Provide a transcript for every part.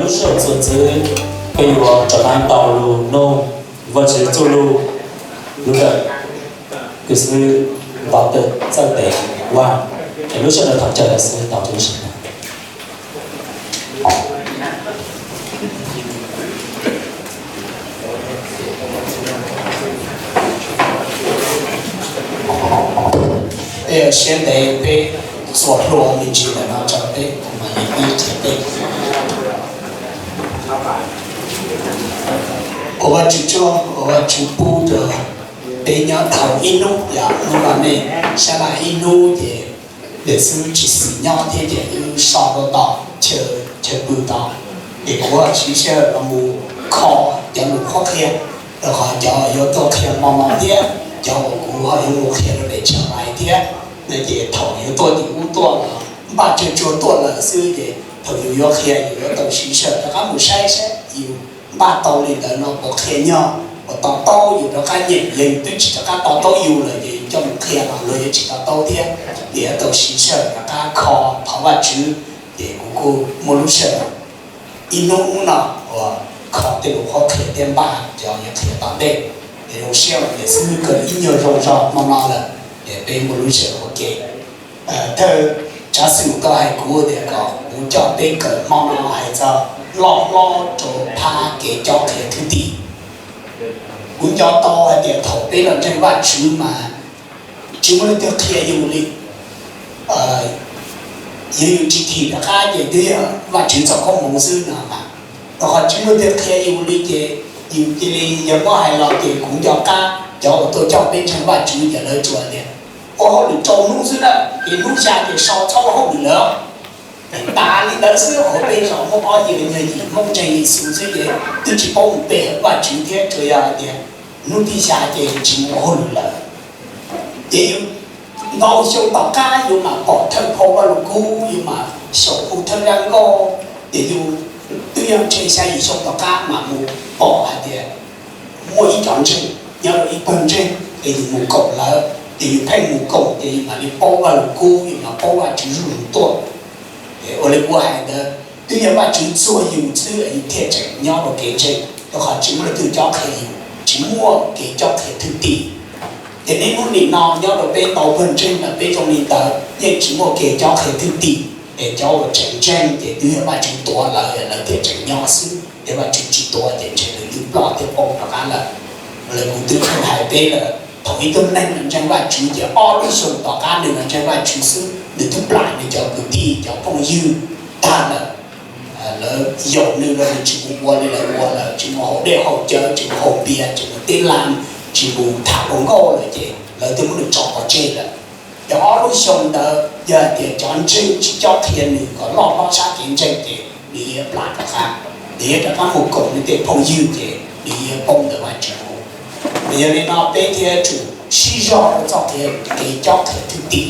Lub sij hawm txuas ntxiv, peb yuav rov qab tau lug noog Vajtswv txuj lug, lub ntawm kws xib hwb Doctor Txawj Teev Vaj, es lub sij hawm ntawd thov caw xib hwb tau lub sij hawm. Peb siab ntev peb txuas hlua me ntsis ntawm no rau peb, kuv mam li qhia peb. Ua Vajtswv tsaug, ua Vajtswv pub rau peb nyob dhau ib hnub, yog hnub no nej sab laj ib hnub ces niam xib hwb tsis xis nyob thiab ces wb so rau tom chaw pw tod. Ces kuv siv sij hawm los mus kho cov lus qhuab qhia, rau qhov cov yuav tuaj qhia hmo no thiab cov uas kuv ho yuav mus qhia rau pem tshav lais thiab no ces thaum yuav tuaj tim ub tuaj los npaj tsawg tsuag tuaj lawm xwb ces thaum yus yuav qhia yus yuav tau siv sij hawm rov qab mus saib saib yus npaj tau li ntawd no puas qhia nyog, puas to taub yus rov qab nyeem. Yog yus twb tsis rov qab to taub yus lawm ces yus coj mus qhia los luag yuav tsis to taub thiab. Ces yuav tau siv sij hawm rov qab kho thov Vajtswv. Ces kuv kuj muaj lub sij hawm ib hnub ub no uas kho tej lus qhuab qhia thiab npaj cov yuav qhia tom ntej. Ces zoo siab uas niam xib hwb kawm ib nyuag zoo zog hmo no lawm, ces peb muaj lub sij hawm ua ke. Thawj tsav xwm tau hais kuv tias kom kuv coj peb kawm hmo no hais txog loj hlob rau phab kev cob qhia thwj tim. Kuv nco tau hais tias thaum peb los ntseeg Vajtswv mas tsis muaj leej twg qhia yus li. Yog yus tsis thim rov qab ces twb yog Vajtswv txoj koob hmoov xwb no mas, rau qhov tsis muaj leej twg qhia yus li ces yus cia li yog muab hais los ces kuv nco qab cov uas tuaj coj peb ntseeg Vajtswv ces lawv tsuas tias ua hauj lwm rau hnub xwb na, ces hnub xya ces so txhob ua hauj lwm lawm. Tas li ntawd xwb, hauv peb zos muaj ob yim nyuag yim Hmoob ntseeg Yexus xwb ces twb tsis paub mus pe hawm Vajtswv thiab, tsuas yog hais tias hnub thib xya ces tsis mus ua hauj lwm lawm. Ces yus ntau xyoo tom qab yus mam pom thawj phau Vajluskub, yus mam xyaum hu thawj zaj nkauj, ces yus twb yog ntshe xya yim xyoo tom qab mam mus pom hais tias muaj ib cov ntseeg nyob rau ib pawg ntseeg, ces yus mus koom lawv, ces yus pheej mus koom ces yus mam li paub Vajluskub, yus mam paub Vajtswv zuj zus tuaj. Ua li kuv hais ntawd, twb yog Vajtswv txuag yus xwb yus thiaj tseem nyob rau kev ntseeg, rau qhov tsis muaj leej twg cob qhia yus, tsis muaj kev cob qhia thwj tim. Ces niaj hnub nim no nyob rau peb ntau pawg ntseeg lawm peb zoo li ntawd yeej tsis muaj kev cob qhia thwj tim. Ces cov uas tseem ntseeg ces twb yog Vajtswv tuav lawv, lawv thiaj tseem nyob xwb, ces Vajtswv tsis tuav ces ntshe lawv twb ploj thiab poob rov qab lawm. Lawv kuv twb hais peb lawm, thaum ib tug neeg los ntseeg Vajtswv ces ob lub xyoo tom qab nws los ntseeg Vajtswv xwb nws twb plam nws cov kwv tij cov phooj ywg tag lawm. Lawv yaum nws los nws tsis mus ua li lawv ua lawm, tsis mus haus dej haus cawv, tsis mus haus pias, tsis mus tib lam, tsis mus tham hluas nkauj lawm ces lawv twb muab nws tso pov tseg lawm. Ces ob lub xyoo ntawd yog hais tias cov ntseeg tsis cob qhia nws kom loj hlob sab kev ntseeg ces nws yuav plam rov qab, nws yuav rov qab mus koom nws tej phooj ywg ces nws yuav poob ntawm Vajtswv mus. Ces yog li no peb thiaj yuav tsum sib zog rau txoj kev cob qhia thwj tim.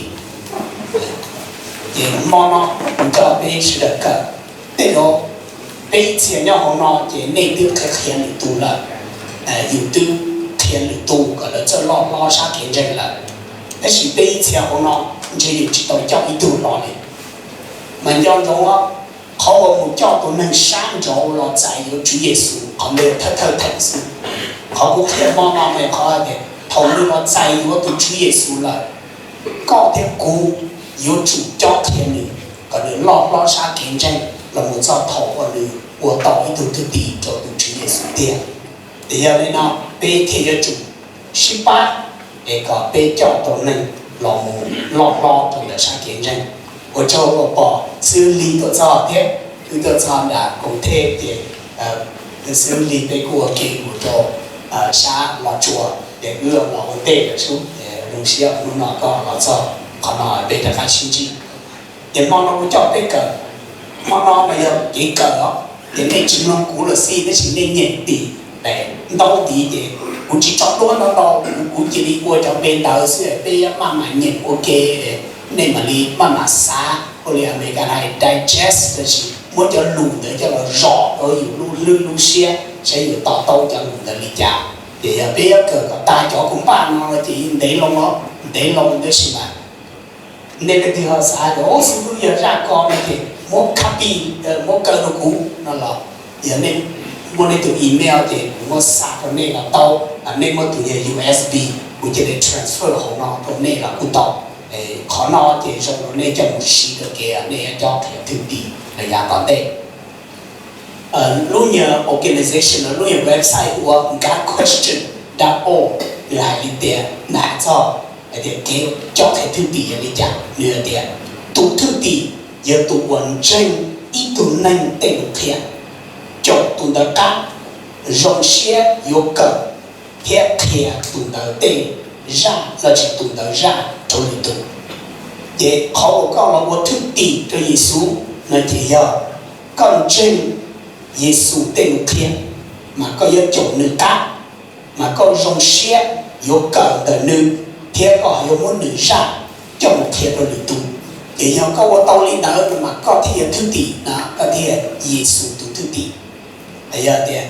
Ces hmo no kuv coj peb sawv daws kawm, tej zaum peb ib txhia nyob hauv no ces nej twb qhia qhia lwm tus lawm, yus twb qhia lwm tus kom lawv txawj loj hlob sab kev ntseeg lawm. Tab sis peb ib txhia hauv no ntshe yus tsis tau coj ib tug los li. Mas nco ntsoov, qhov uas mus coj tus neeg sab nraud los txais yuav Tswv Yexus qhov ntawd thawj thawj theem xwb. Qhov kuv qhia hmo no mas qhov tias thaum nws los txais yuav tus Tswv Yexus lawm, koj thiab kuv yuav tsum cob qhia nws kom nws loj hlob sab kev ntseeg los mus txog thaum uas nws ua tau ib tug thwj tim rau tus Tswv Yexus tiag. Ces yog li no peb thiaj yuav tsum sib pab es kom peb coj tau neeg los mus loj hlob rau ntawm sab kev ntseeg. Ua tsaug uas pom xib hwb Lis tuaj txog thiab, wb tuaj txog nram koom thej ces xib hwb Lis peb kuj ua ke mus rau sab Los Tsuas ces wb los ua ntej lawm xwb. Ces zoo siab hnub no koj los txog qhov no peb rov qab sib ntsib. Ces hmo no kuv coj peb kawm, hmo no mas yog kev kawm os, ces nej tsis mloog kuv los xij tab sis nej nyeem tim daim ntaub tid ces kuv tsis tso duab ntau ntau, kuv cia li ua cov npe ntawd xwb peb maj mam nyeem ua ke, nej mam li maj mam xav, ua li Amelikas hais digest, tab sis muab cov lus ntawd coj los zom rau yus lub hlwb lub siab saib yus to taub cov lus ntawd li cas. Ces yog peb yuav kawm kom tag cov kuv npaj no ces ntev loo, ntev loo tab sis mas nej leej twg ho xav tias ub xib hwb yog zaj ko no ces muab copy, muab kaw rau kuv no los yog nej muab nej tus email ces kuv muab xa rau nej los tau. Nej muab tus yog U S B, kuv cia li transfer hauv no rau nej los kuj tau. Qhov no ces zoo rau nej coj mus siv rau kev nej yuav cob qhia thwj tim los yav tom ntej. Lub nyuag organization no lub nyuag website ua Got Question dot org, nws hais li tias, nws hais txog hais tias kev cob qhia thwj tim yog li cas. Nws hais tias tus thwj tim yog tus uas ntseeg ib tug neeg tej lus qhia, caum tus ntawd qab, zoo siab yuav kawm thiab qhia tus ntawd tej zaj los sis tus ntawd zaj rau lwm tus. Ces qhov uas koj los ua thwj tim rau Yexus no ces yog koj ntseeg Yexus tej lus qhia, mas koj yuav caum nws qab, mas koj zoo siab yuav kawm ntawm nws, thiab koj yuav muab nws zaj coj mus qhia rau lwm tus. Ces yog koj ua tau li ntawd mas koj thiaj yog thwj tim no, koj thiaj yog Yexus tus thwj tim. Yog tias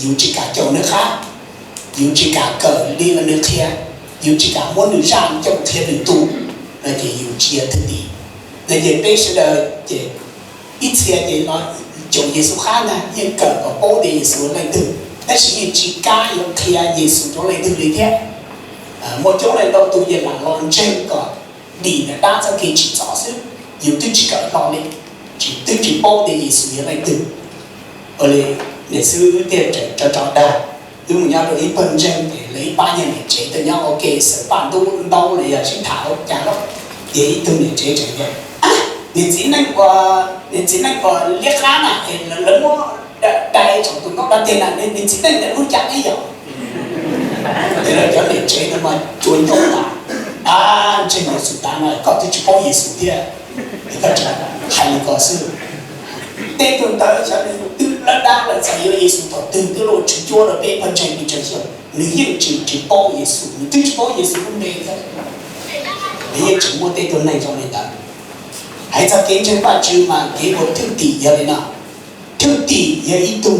yus tsis kam caum nws qab, yus tsis kam kawm li uas nws qhia, yus tsis kam muab nws zaj coj mus qhia lwm tus, no ces yus tsis yog thwj tim. No ces peb sawv daws ces ib txhia ces los caum Yexus qab ntag, yeej kawm kom paub tias Yexus yog leej twg, tab sis yeej tsis kam yuav qhia Yexus rau leej twg li thiab. Muaj coob leej ntau tus yeej lam los ntseeg kom dim nram dab txoj kev tsim txom xwb, yus twb tsis kawm hlo li, twb tsis paub tias Yexus yog leej twg. Ua li nim xwb thiaj tso tso dag, wb mus nyob rau ib pawg ntseeg ces lawv ib pab yog niam tsev tuaj nyob ua ke, xaws paj ntub ntaub los yog sib tham ua cas los, ces ib tug niam tsev tseem tias, niam txiv neej uas, niam txiv neej uas liab qab na es lawv muab dai tsaum tus ntaub dab teg na, niam txiv neej ntawd lub cas ib yam. Ces lawv cov niam tsev no mas tsuas ncauj tas, ab, ntseeg Yexus tas no koj twb tsis paub Yexus thiab, koj tseem hais li ko xwb. Tej tug ntawd xyov nws twb lab dab lawm, txawm yuav Yexus thaum twg twb los tswv cuab rau peb pawg ntseeg pes tsawg xyoo, nws yeej tseem tsis paub Yexus, nws twb tsis paub Yexus lub npe thiab. Nws yeej tseem muaj tej tug neeg zoo li ntawd. Hais txog kev ntseeg Vajtswv mas kev ua thwj tim yog li no. Thwj tim yog ib tug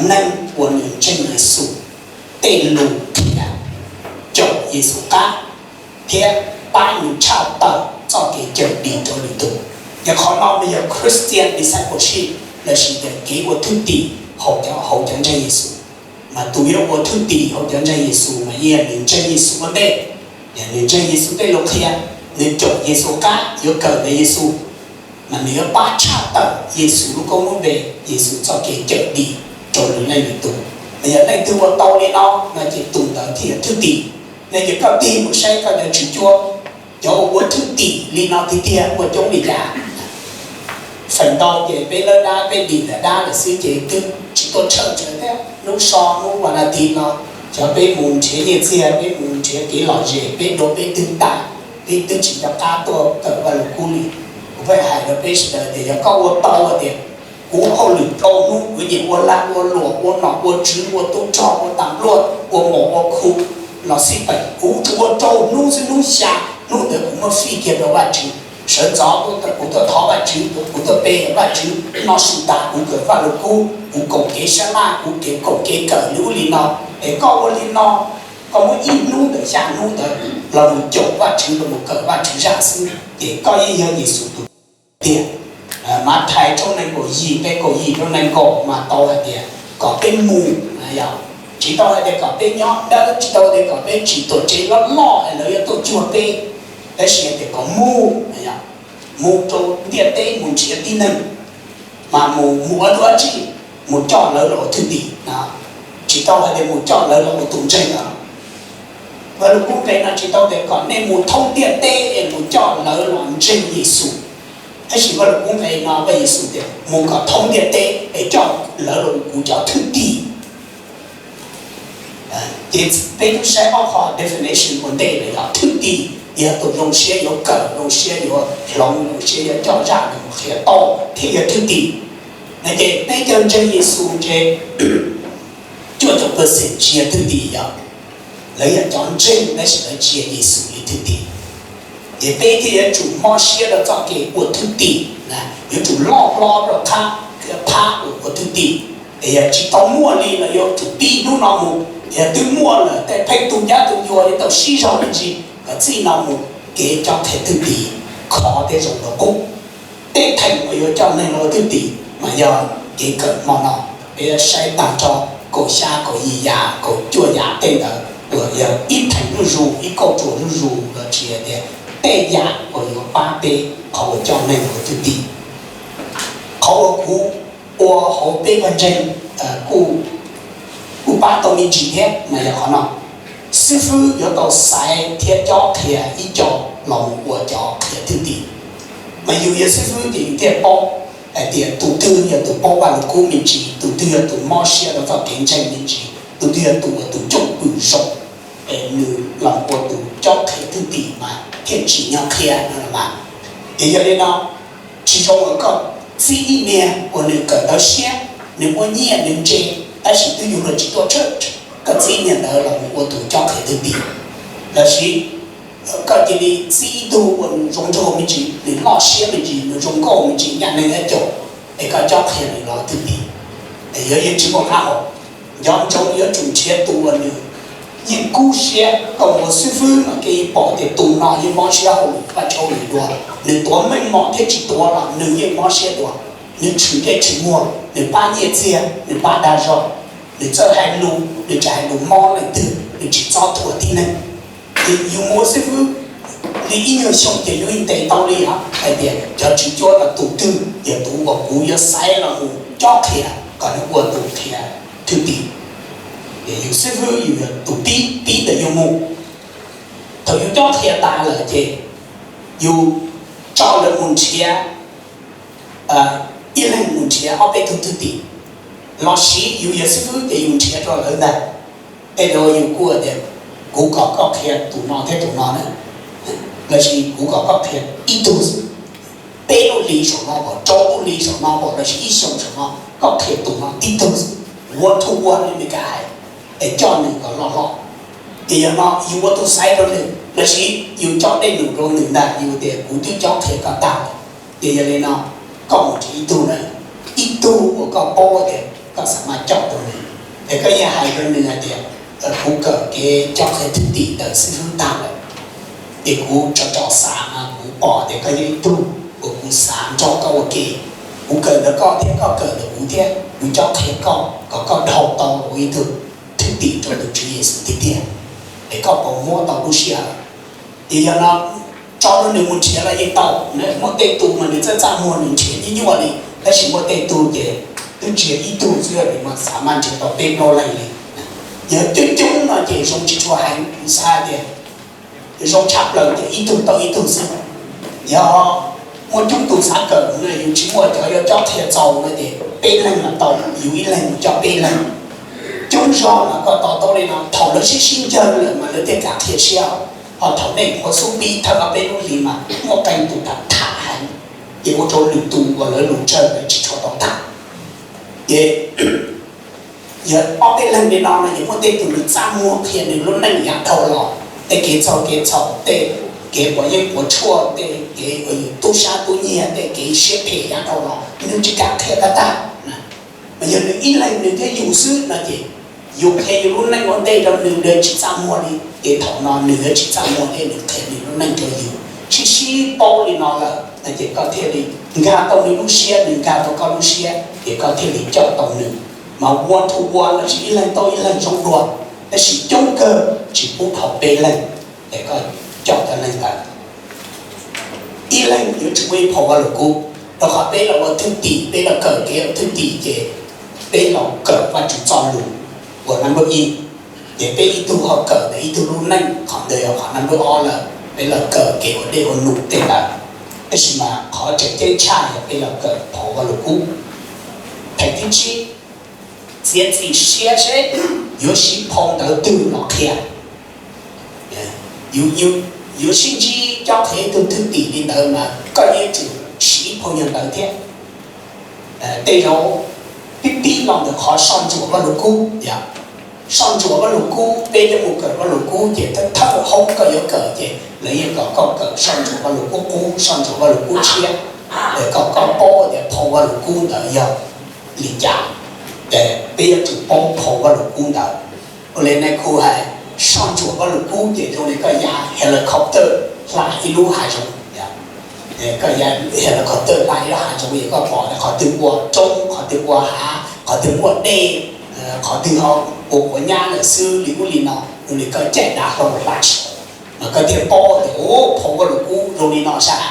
neeg uas nws ntseeg Yexus tej lus qhia, caum Yexus qab, thiab pab nws tshaj tawm txoj kev cawm dim rau lwm tus. Yog qhov no nws yog Christian discipleship lossis yog kev ua thwj tim hauv cov ntseeg Yexus. Mas tus yuav ua thwj tim hauv cov ntseeg Yexus mas yeej yog nws ntseeg Yexus ua ntej. Yog nws ntseeg Yexus tej lus qhia, nws caum Yexus qab, yuav kawm ntawm Yexus, mas nws yuav pab tshaj tawm Yexus lub koob lub npe, Yexus txoj kev cawm dim rau nws leej nws tus. Mas yog leej twg ua tau li no no ces tus ntawd thiaj yog thwj tim. No ces koj tig mus saib koj cov tswv cuab, cov uas ua thwj tim li no tiag tiag muaj coob li cas. Feem ntau ces peb lab dab, peb dim ntawm dab lawm xwb ces twb tsis tuaj tshawj tsawv thiab. Hnub so hnub vas thib no, xyov peb mus nrhiav nyiaj txiag, peb mus nrhiav kev lom zem, peb dua peb twg tas, peb twb tsis nco qab tuaj kawm Vaj Lug Kub li. Kuv pheej hais rau peb sawv daws tias yog koj ua tau tias kuv hauj lwm rau hnub, kuv nyiam ua lag ua luam, ua nom ua tswv, ua tub rog, ua tas npluaj, ua mos ua khu los xij peem, kuv tsuas ua rau hnub xwb, hnub xya hnub ntawd kuv muab fij kiag rau Vajtswv. Sawv ntxov kuv tuaj thov Vajtswv, kuv tuaj pe Vajtswv, noj su tas kuv kawm Vaj Lug Kub, kuv koom kev sab laj, kuv koom kev kawm li ub li no. Es koj ua li no, koj muab ib hnub ntawm xya hnub ntawd los mus caum Vajtswv, los mus kawm Vajtswv zaj xwb, ces koj yeej yog Yexus tus tiag. Mathais tshooj nees nkaum yim, nqe kaum yim rau nees nkaum mas tau hais tias kom peb mus, tsis tau hais tias kom peb nyob dawb, tsis tau hais tias kom peb tsim tuam tsev loj loj es lawv yuav tuaj cuag peb, tab sis hais tias kom mus, mus rau ntiaj teb mus nrhiav tib neeg, mas mus mus ua dab tsi? Mus coj lawv los ua thwj tim. Tsis tau hais tias mus coj lawv los ua tus ntseeg os. Vaj Lug Kub nqe no tsis tau tias kom nej mus thoob ntiaj teb es mus coj lawv los ntseeg Yexus. Tab sis Vaj Lug Kub nqe no Vaj Yexus tias mus kom thoob ntiaj teb es coj lawv los ua kuv cov thwj tim. Ces peb twb saib ob qho definition ua ntej lawm, yog thwj tim yog tus zoo siab yuav kawm, zoo siab yuav hloov, zoo siab yuav coj zaj mus qhia tau thiaj yog thwj tim. No ces peb cov ntseeg Yexus ces cuaj caum percent tsis yog thwj tim, yog lawv yog cov ntseeg tab sis lawv tsis yog Yexus li thwj tim. Ces peb thiaj yuav tsum mob siab rau txoj kev ua thwj tim, yuav tsum loj hlob rau phab uas ua thwj tim. Es yog tsis tau muaj li los yuav tsum pib hnub no mus, yog twb muaj lawm tej pheej tu ncab tu ncua yuav tau sib zog me ntsis kom txij no mus kev cob qhia thwj tim khov tej zaum los qub. Tej theem uas yuav coj neeg los ua thwj tim mas yog kev kawm hmo no. Peb saib tag nrho kaum xya, kaum yim yam, kaum cuaj yam tej ntawd uas yog ib theem zuj zus, ib kauj ruam zuj zus los tsis hais tias tej yam uas yuav pab peb qhov uas coj neeg los ua thwj tim. Qhov uas kuv ua hauv peb vaj ntseeg kuj pab tau me ntsis thiab mas yog qhov no. Xib fwb yuav tau xaiv thiab cob qhia ib co los mus ua cov qhia thwj tim. Mas yus yog xib fwb ces yus thiaj paub hais tias tus twg yog tus paub Vaj Lug Kub me ntsis, tus twg yog tus mob siab rau txoj kev ntseeg me ntsis, tus twg yog tus uas tus cwj pwm zoo, es nws los ua tus cob qhia thwj tim mas thiaj tsim nyog qhia no los mas. Ces yog li no, tsis zoo uas koj txib ib niag uas nws kawm ntawv siab, nws muaj nyiaj nws ntse, tab sis twb yug luag tsis tuaj tshwj, koj txib niag ntawd los mus ua tus cob qhia thwj tim. Lossis koj cia li txib ib tug uas nws zoo nraug me ntsis, nws loj siab me ntsis, nws zoo nkauj me ntsis, nyaj neeg ib caum, es koj cob qhia nws los thwj tim. Es yog yeej tsis muaj qab hau. Nco ntsoov yuav tsum nrhiav tus uas nws yeej kub siab. Koj mus ua xib fwb mas koj yeej pom tias tus no yeej mob siab hauj lwm, pab tshauj lwm dua, nws tuav meej mom thiab tsis tuav los nws yeej mob siab dua. Nws tshwm ntsej tshwm muag, nws pab nyiaj txiag, nws pab dag zog, nws txawj hais lus, nws tsis hais lus mob leej twg, nws tsis txob thuam tib neeg. Ces yus mus ua xib fwb li ib nyuag xyoo ces yus yeej ntes tau li os hais tias cov tswv cuab los tus twg yog tus uas kuv yuav xaiv los mus cob qhia kom nws ua tus qhia thwj tim. Ces yus xib fwb yus yog tus pib, pib ntawm yus mus. Thaum yus cob qhia tas lawm ces yus tso lawv mus nrhiav, ib leeg mus nrhiav ob peb tug thwj tim, lossis yus yog xib fwb ces yus nrhiav rau lawv ntag. Tej zaum yus kuj tias kuv kom koj qhia tus no thiab tus no na, lossis kuv kom koj qhia ib tug xwb, peb lub hlis saum no pom, rau lub hlis saum no pom, lossis ib xyoos saum no koj qhia tus no tib tug xwb, ua thu ua li Meskas hais, es coj nws kom loj hlob. Ces yog no yus ua tus xaiv rau nws, lossis yus coj dej num rau nws ntag, yus tias kuv twb cob qhia koj tag lawm. Ces yog li no, koj mus nrhiav ib tug na, ib tug uas koj paub tias koj xav mas coj rau nws, es koj yeej hais rau nws hais tias kuv kawm kev cob qhia thwj tim ntawm xib fwb tag lawm, ces kuv tso tso xav mas kuv pom tias koj yog ib tug uas kuv xav nrog koj ua ke. Kuv kawm ntawm koj thiab koj kawm ntawm kuv thiab, kuv cob qhia koj kom koj dhau tau ua ib tug thwj tim rau tus Tswv Yexus tiag tiag, es koj puas muab tau lub sij hawm. Ces yog no, tso rau nws mus nrhiav los yeej tau. Muaj tej tus mas nws txawj txaj muag nws nrhiav nyuaj nyuaj li, tab sis muaj tej tug ces twb nrhiav ib tug xwb nws mas xav mas nrhiav tau peb plaub leeg li. Yog coob coob no ces zoo tsis tshua heev, kuv xav tias zoo tshaj plaws ces ib tug tau ib tug xwb. Yog muaj coob tus xav kawm no yus tsis muaj cov yuav cob qhia txaus no ces peb leeg los tau, yus ib leeg mus coj peb leeg. Coob zog mas koj to taub li no, thaum lawv sib sib ncawg lawm mas lawv thiaj kam qhia siab. Ho thaum nej ua xub pib thawj ob peb lub hlis mas muaj qee tus tham tham heev, ces ua rau lwm tus uas lawv lus tsawg lawv tsis tshua tau tham. Ces yog ob peb leeg li no no ces muaj tej tus nws txaj muag qhia nws lub neej yav dhau los, tej kev txhaum kev txhaum, tej kev quav yeeb quav tshuaj, tej kev uas yus tub sab tub nyiag, tej kev siab phem yav dhau los nws tsis kam qhia tag tag. Mas yog nws ib leeg nws thiab yus xwb no ces yus qhia yus lub neej ua ntej rau nws, nws tsis txaj muag li, ces thaum no nws yuav tsis txaj muag thiab nws qhia nws lub neej rau yus. Sib sib paub li no lawm no ces koj thiaj li nkag tau nws lub siab, nws nkag tau koj lub siab, ces koj thiaj li coj tau nws. Mas ua thu ua lossis ib leeg tau ib leeg zoo dua, tab sis coob kawg tsis pub dhau peb leeg, es koj coj cov neeg ntawd. Ib leeg yuav tsum muaj ib phau Vaj Lug Kub, rau qhov peb los ua thwj tim, peb los kawm kev ua thwj tim ces peb los kawm Vajtswv txoj lus ua nab npawb ib, ces peb ib tug ho kawm ntawm ib tug lub neej, qhov ntawd yog qhov nab npawb ob lawm, peb los kawm kev ua dej ua num tej ntawd. Tab sis mas qhov tseem ceeb tshaj yog peb los kawm phau Vaj Lug Kub. Theem thib tsib, txiav txim siab seb yuav siv phau ntawv twg los qhia. Yus, yus yuav sib ntsib cob qhia ib tug thwj tim li ntawd mas koj yuav tsum siv phau nyuag ntawv thiab. Tej zaum pib pib los ntawm qhov soj ntsuam Vaj Lug Kub yom. Soj ntsuam Vaj Lug Kub, peb cov mus kawm Vaj Lug Kub ces thawj thawj hoob koj yuav kawm ces lawv yeej kom koj kawm soj ntsuam Vaj Lug Kub qub, soj ntsuam Vaj Lug Kub tshiab, kom koj paub tias phau Vaj Lug Kub ntawd yog li cas. Ces peb yuav tsum paub phau Vaj Lug Kub ntawd. Ua li nais khu hais, soj ntsuam Vaj Lug Kub ces zoo li koj ya helicopter hla ib lub hav zoov yom. Koj ya helicopter pais lub hav zoov es koj pom qhov twg ua roob, qhov twg ua hav, qhov twg muaj dej, qhov twg ho ua quav nyab lawm xwb li ub li no, zoo li koj caij dav hlau hla saud, mas koj thiaj paub tias, o, phau Vaj Lug Kub zoo li no sas.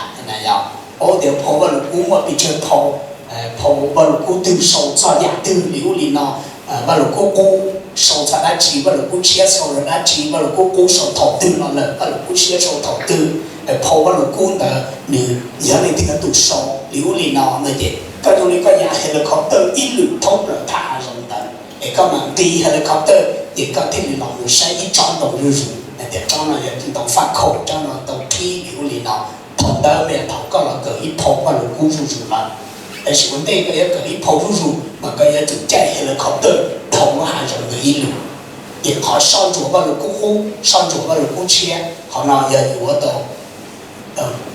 Paub tias phau Vaj Lug Kub muaj pes tsawg phau, phau Vaj Lug Kub twg sau txog yam twg li ub li no, Vaj Lug Kub qub sau txog dab tsi, Vaj Lug Kub tshiab sau txog dab tsi, Vaj Lug Kub qub sau thaum twg los lawm, Vaj Lug Kub tshiab sau thaum twg, phau Vaj Lug Kub ntawd nws yog leej twg tus sau li ub li no no ces koj zoo li koj ya helicopter ib lwm thoob plaws thaj hav zoov ntawd es koj mam nqis helicopter ces koj thiaj li los mus saib ib tsob ntoo zuj zus hais tias tsob no yog ntoo faj khaum, tsob no ntoo qhib li ub li no. Thaum ntawd mas yog thaum koj los kawm ib phau Vaj Lug Kub zuj zus lawm. Tab sis ua ntej koj yuav kawm ib phau zuj zus mas koj yuav tsum caij helicopter dhau lub hav zoov ntawd ib lwm. Ces qhov soj ntsuam Vaj Lug Kub qub, soj ntsuam Vaj Lug Kub tshiab, qhov no yog yuav tau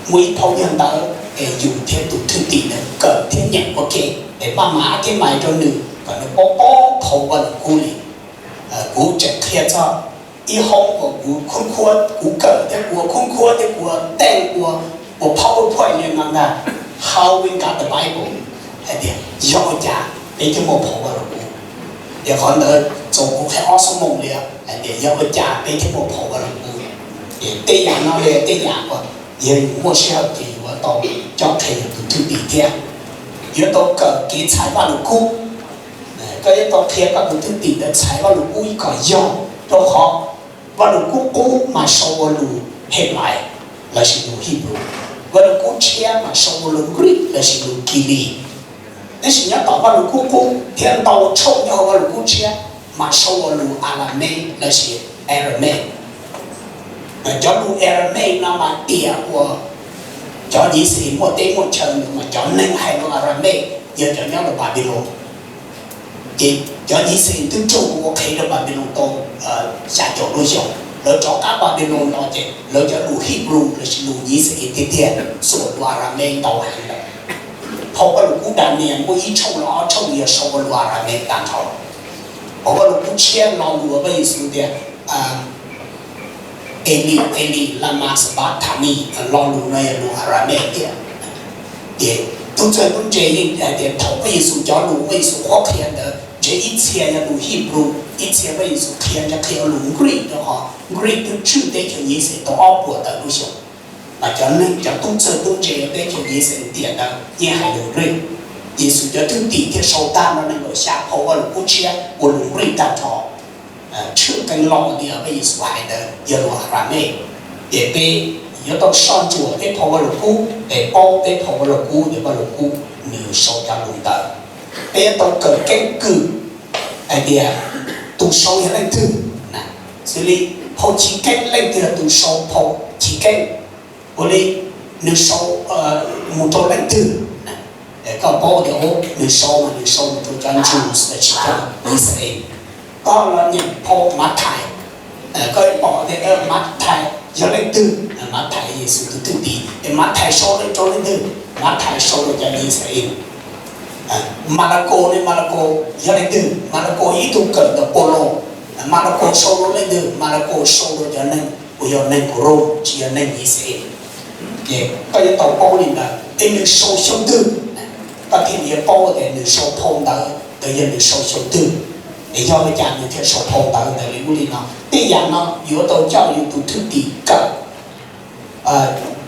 muaj ib phau yog ntawd es yus thiab tus thwj tim ntawd kawm thiab nyeem ua ke es maj mam thiab mais rau nws kom nws paub paub phau Vaj Lug Kub li. Kuv tseem qhia txog ib hoob uas kuv khub khuab, kuv kawm thiab kuv ua khub khuab thiab kuv ua teej ua, ua PowerPoint li no ntag, How We Got the Bible, hais tias yog ua cas peb thiaj muaj phau Vaj Lug Kub. Ces qhov ntawd txaus kuv qhia ob xuab moos li hais tias yog ua cas peb thiaj muaj phau Vaj Lug Kub. Ces tej yam no li tej yam uas yog yus muaj sij hawm ces yus yuav tau cob qhia yus tus thwj tim thiab. Yuav tau kawm kev txhais Vaj Lug Kub. Koj yuav tau qhia koj tus thwj tim ntawd txhais Vaj Lug Kub kom yog, rau qhov Vaj Lug Kub qub mas sau ua lus Henplais lossis lus Hibru, Vaj Lug Kub tshiab mas sau ua lus Nkrij lossis lus Kilis. Tab sis nyob tom Vaj Lug Kub qub thiab ntau tshooj nyob hauv Vaj Lug Kub tshiab mas sau ua lus Aramaic lossis Aramaic. Cov lus Aramaic no mas tiam uas cov Yixalayees muaj teb muaj chaw ntawd mas cov neeg hais lus Aramaic yog cov nyob rau Npanpiloos. Ces cov Yixalayees twb raug ua qhev rau Npanpiloos tau xya caum lub xyoos, lawv rov qab Npanpiloos los ces lawv cov lus Hibru lossis lus Yixalayees tiag tiag xuas lus Aramaic ntau heev lawm. Phau Vaj Lug Kub Daniyees muaj ib tshooj los ob tshooj yog sau ua lus Aramaic tag nrho. Phau Vaj Lug Kub tshiab lo lus uas Vaj Yexus tias Elis, Elis, lama sabakthani, lo lus no yog lus Aramaic tiag. Ces tub txawj tub ntse yeej hais tias thaum Vaj Yexus cov lus Vaj Yexus qhuab qhia ntawd ntshe ib txhia yog lus Hibru, ib txhia Vaj Yexus qhia ntshe qhia lus Nkrij rau qhov Nkrij twb tswj teb chaws Yixalayees tau ob puas tawm lub xyoo. Mas cov neeg, cov tub txawj tub ntse teb chaws Yixalayees tiam ntawd yeej hais lus Nkrij. Yexus cov thwj tim thiaj sau tag nrho nees nkaum xya phau Vaj Lug Kub tshiab ua lus Nkrij tag nrho. Tshwj qees los tias Vaj Yexus hais ntawd yog lus Aramaic. Ces peb yuav tau soj ntsuam peb phau Vaj Lug Kub, peb paub peb phau Vaj Lug Kub, ces Vaj Lug Kub nws sau cov lus ntawd. Peb yuav tau kawm keeb kwm hais tias tus sau yog leej twg. Xws li phau Chiv Keeb, leej twg yog tus sau phau Chiv Keeb? Ua li nws sau mus rau leej twg? Koj paub tias nws sau mas nws sau mus rau cov Jews los sis cov Yixalayees. Koj los nyeem phau Mathais, koj pom tias Mathais yog leej twg? Mathais Yexus tus thwj tim. Es Mathais sau rau leej twg? Mathais sau rau cov Yixalayees. Malakaus ne, Malakaus yog leej twg? Malakaus yog ib tug kawm ntawm Paulus. Malakaus sau rau leej twg? Malakaus sau rau cov neeg uas yog neeg Rome tsis yog neeg Yixalayees. Ces koj yuav tau paub li ntawd es nws sau xyoo twg, koj thiaj li yuav paub tias nws sau phau ntawv ntawd yog nws sau xyoo twg, es yog li cas nws thiaj sau phau ntawv ntawd li ub li no. Tej yam no yuav tau coj yus tus thwj tim kawm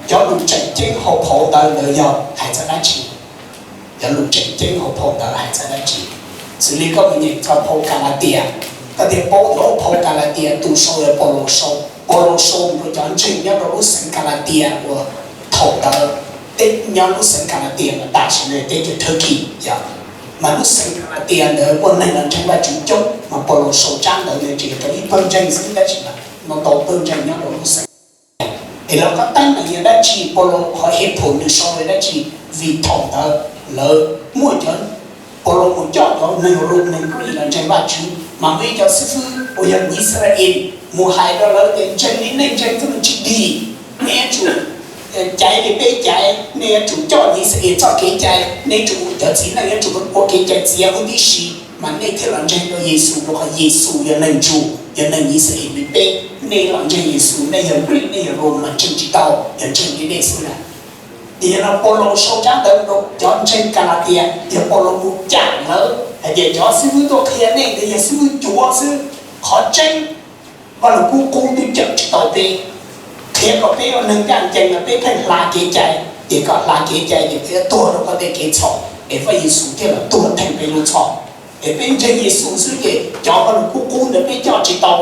cov lus tseem ceeb hauv phau ntawv ntawd yog hais txog dab tsi. Cov lus tseem ceeb hauv phau ntawv hais txog dab tsi? Xws li koj mus nyeem txog phau Kalatias, koj thiaj paub tias phau Kalatias tus sau yog Paulus sau. Paulus sau rau cov ntseeg nyob rau lub xeev Kalatias uas thaum ntawd nyob lub xeev Kalatias mas tam sim no teb chaws Turkey yog. Mas lub xeev Kalatias ntawd muaj neeg los ntseeg Vajtswv coob, mas Paulus sau tsab ntawv ntawd tsis yog rau ib pawg ntseeg xwb tab sis mas ntau pawg ntseeg nyob rau lub xeev. Es los koj teeb meem yog dab tsi? Paulus qhov hej phum nws sau yog dab tsi? Vim thaum ntawd lawv muaj cov, Paulus mus coj cov neeg Rome neeg Greek los ntseeg Vajtswv, mas muaj ib cov xib fwb uas yog Yixalayees mus hais rau lawv tias ntseeg li nej ntseeg xwb nws tsis dig, nej yuav tsum caiv li peb caiv, nej yuav tsum coj Yixalayees txoj kev cai, nej yuav tsum, cov txiv neej yuav tsum ua kev cai txiav huv tib si, mas nej thiaj los ntseeg rau Yexus, rau qhov Yexus yog neeg Jew, yog neeg Yixalayees li peb. Nej los ntseeg Yexus, nej yog Greek, nej yog Rome mas ntseeg tsis tau, yog ntseeg li nej xwb na. Ces yog no Paulus sau tsab ntawv rau cov ntseeg Kalatias, yog Paulus mus cam lawv hais tias cov xib fwb tuaj qhia nej ntawd yog xib fwb cuav xwb. Qhov tseeb, Vaj Lug Kub qub twb cawm tsis tau peb, qhia kom peb ua neeg ncaj ncees los peb pheej hla kev cai, ces koj hla kev cai ces koj yuav tuag rau koj tej kev txhaum, es Vaj Yexus thiaj los tuag theej peb lub txhoj. Es peb ntseeg Yexus xwb ces cov Vaj Lug Kub qub ntawd peb coj tsis tau,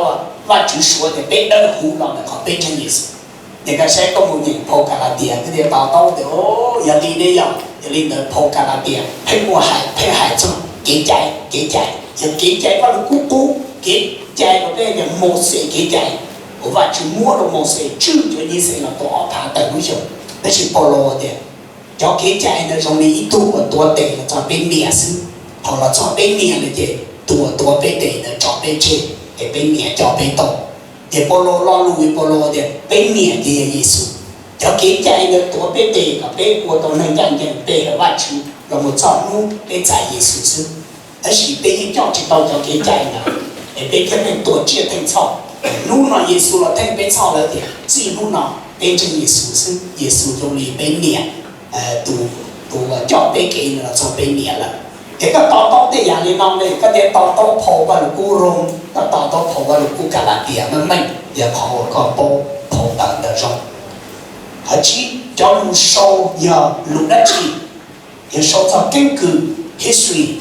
Vajtswv suav tias peb dawb huv los ntawm qhov peb ntseeg Yexus. Ces koj saib koj mus nyeem phau Kalatias koj thiaj to taub tias, o, yog li ne yog. Yog li ntawd phau Kalatias pheej ua hais, pheej hais txog kev cai, kev cai, yog kev cai Vaj Lug Kub qub, kev cai uas peb tias Mauxes kev cai, uas Vajtswv muab rau Mauxes tswj cov Yixalayees los tau ob phav tawm lub xyoo. Tab sis Paulus tias cov kev cai ntawd zoo li ib tug uas tuav tes los txog peb nias xwb. Thaum los txog peb nias lawm ces tus uas tuav peb tes ntawd tso peb tseg es peb nias coj peb tau. Ces Paulus lo lus, Paulus tias peb nias ces yog Yexus. Cov kev cai ntawd tuav peb tes kom peb ua tau neeg ncaj ncees pe hawm Vajtswv los mus txog hnub peb txais Yexus xwb. Tab sis peb yeej coj tsis tau cov kev cai ntawd, es peb thiaj pheej tua tsiaj theej txhoj. Hnub no Yexus los theej peb txhoj lawm tias txij hnub no peb ntseeg Yexus xwb, Yexus zoo li peb nias, tus, tus uas coj peb kev ntawd los txog peb nias lawm. Ces koj to taub tej yam li no ne, koj thiaj to taub phau Vaj Lug Kub Roos, koj to taub phau Vaj Lug Kub Kalatias meej meej, yog qhov uas koj paub phau ntawv ntawd zoo. Qhov tsib, cov lus sau yog lus dab tsi? Yog sau txog keeb kwm, history,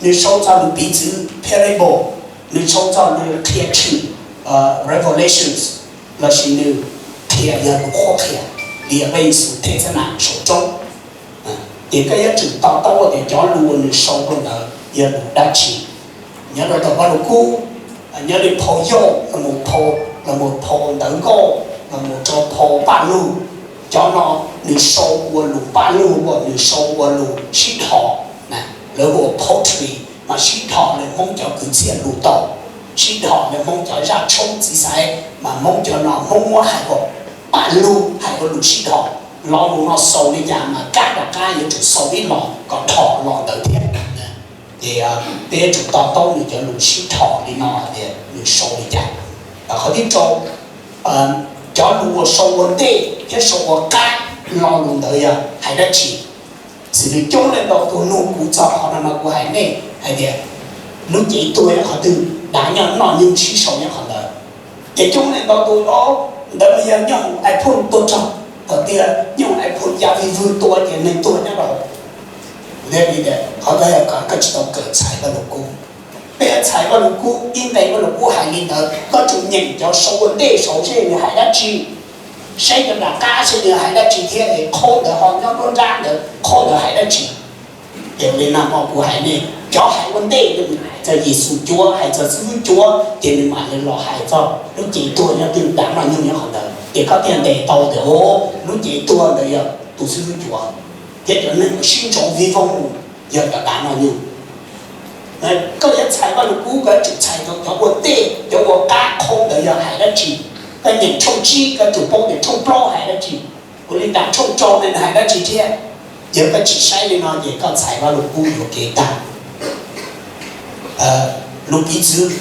nws sau txog lus piv txwv, parable, nws sau txog lus qhia tshwm, revelations, lossis nws qhia yog lus qhuab qhia, li yog Vaj Yexus thej xab nam saum roob. Ces koj yuav tsum to taub tias cov lus uas nws sau rau ntawd yog lus dab tsi. Nyob rau tom Vaj Lug Kub, nyob li phau Yauj los mus phau, los mus phau Ntawv Nkauj los mus rau phau Paj Lug, cov no nws sau ua lus Paj Lug uas nws sau ua lus sib dhos, lawv hu ua poetry, mas sib dhos lawv Hmoob cov kwv txhiaj lus tau, sib dhos lawv Hmoob cov zaj tshoob txiv xaiv, mas Hmoob cov no Hmoob muab hais ua Paj Lug, hais ua lus sib dhos. Lo lus no xaus li cas mas kab rov qab yuav tsum xaus ib los kom dhos los ntawd thiab. Ces peb yuav tsum to taub nws cov lus sib dhos li no tias nws sau li cas. Qhov thib rau, cov lus uas sau ua ntej thiab sau ua qab, lo lus ntawd yog hais dab tsi? Xws li coob leej ntau tus nug kuv txog qhov no mas kuv hais nej hais tias lub cev tuag nyob qhov twg, dav nyob noj nyoog sib sau nyob qhov ntawd. Ces coob leej ntau tus, o, ntawd mas yog nyoob hoom iPhone tuag rog, thaum twg nyoob hoom iPhone ya vig vwg tua ces neeg tuag nyob rau hauv. Qhov ntawd yog koj tsis tau kawm txhais Vaj Lug Kub. Peb txhais Vaj Lug Kub, ib nqe Vaj Lug Kub hais li ntawd, koj tsum nyeem cov sau ua ntej saud seb nws hais dab tsi, saib cov nram qab seb nws hais dab tsi thiab es qhov ntawd ho nyob nruab nrab ntawd qhov ntawd hais dab tsi. Ces li no mas kuv hais nej, cov hais ua ntej nws hais txog Yexus cuav, hais txog xib hwb cuav, ces nws mam li los hais txog lub cev tuag nyob twg, dav noj nyoog nyob qhov ntawd, ces koj thiaj ntes tau tias, o, lub cev tuag ntawd yog tus xib hwb cuav, thiab cov neeg uas sib ntsoov vij voog mus yog cov dav noj nyoog. Koj yuav txhais Vaj Lug Kub, koj yuav tsum txhais tau cov ua ntej, cov ua qab qhov ntawd yog hais dab tsi. Koj nyeem tshooj tsib, koj yuav tsum paub tias tshooj plaub hais dab tsi. Ua li cas tshooj rau ne hais dab tsi thiab? Yog koj tsis saib li no ces koj txhais Vaj Lug Kub yuam kev tag. Lus piv txwv,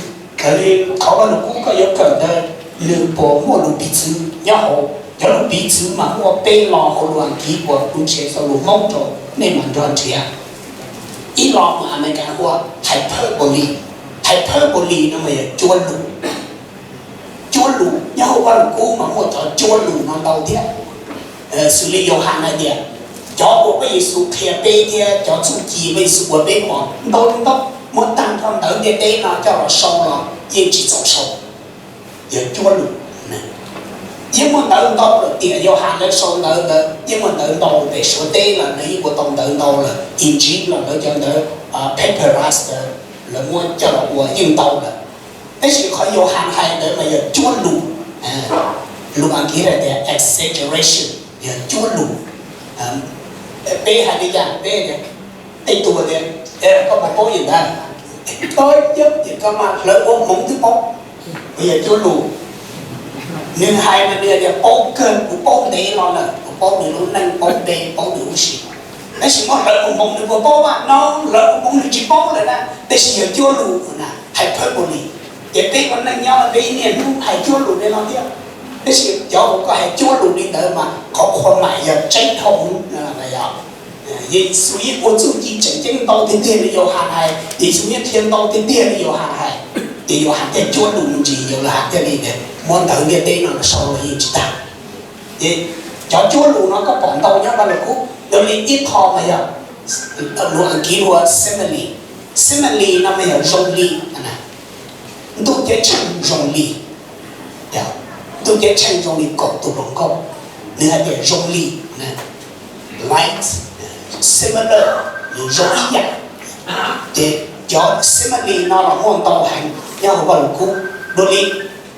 raws li qhov Vaj Lug Kub koj yuav kawm ntawd, nws puas muaj lus piv txwv nyob hauv? Cov lus piv txwv mas muaj peb lo hauv lus Askiv uas kuv nrhiav tau lus Hmoob rau nej mam nrog nrhiav. Ib lo mas Amelikas hu ua hyperbole. Hyperbole no mas yog cuab lus. Cuab lus, nyob hauv Vaj Lug Kub mas muaj cov cuab lus no ntau thiab. Xws li Yauhas hais tias, cov uas Vaj Yexus qhia peb thiab cov txuj ci Vaj Yexus ua peb pom ntau li ntau, muab tag nrho ntawv ntiaj teb no coj los sau los yeej tsis txaus sau. Yog cuab lus. Yeej muaj ntawv ntau lawm, tiam Yauhas lawv sau ntawv ntawd yeej muaj ntawv ntau, pem Suav teb los lawv yeej ua tau ntawv ntau lawm, Injil los lawv cov ntawv papyrus ntawd lawv muab coj los ua yeej ntau lawm. Tab sis qhov Yauhas hais ntawd mas yog cuab lus. Lus Askiv hais tias exaggeration, yog cuab lus. Peb hais li cas peb tias, tej tus tias, koj puas paub li ntawd? Koj yog tias koj mas hlawv ua hmoov twb paub. Yog cuab lus. Nws hais mas nws tias paub kawg, kuv paub ntev los lawm, kuv paub nws lub neej, paub npe, paub nws lub siab. Tab sis muab hlawv ua hmoov nws puas paub mas no, hlawv ua hmoov nws tsis paub lawm na, tab sis yog cuab lus na, hyperbole. Ces peb ua neej nyob peb niaj hnub hais cuab lus li no thiab. Tab sis cov uas koj hais cuab lus li ntawd mas qhov qhua mais yog tseeb dhau. Yog Yexus yeej ua txuj ci tseem ceeb ntau tiag tiag li Yauhas hais, Yexus yeej qhia ntau tiag tiag li Yauhas hais, ces Yauhas thiaj cuab lus me ntsis, Yauhas thiaj li tias muab ntawv ntiaj teb no los sau los yeej tsis tag. Ces cov cuab lus no koj pom ntau nyob Vaj Lug Kub, yog li ib qho mas yog lus Askiv hu ua simile. Simile no mas yog zoo li, ntuj ceeb tsheej zoo li, ntuj ceeb tsheej zoo li kaum tus hluas nkauj, nws hais tias zoo li, like, similar, nws zoo ib yam. Ces cov simile no los muaj ntau heev nyob hauv Vaj Lug Kub. Dua li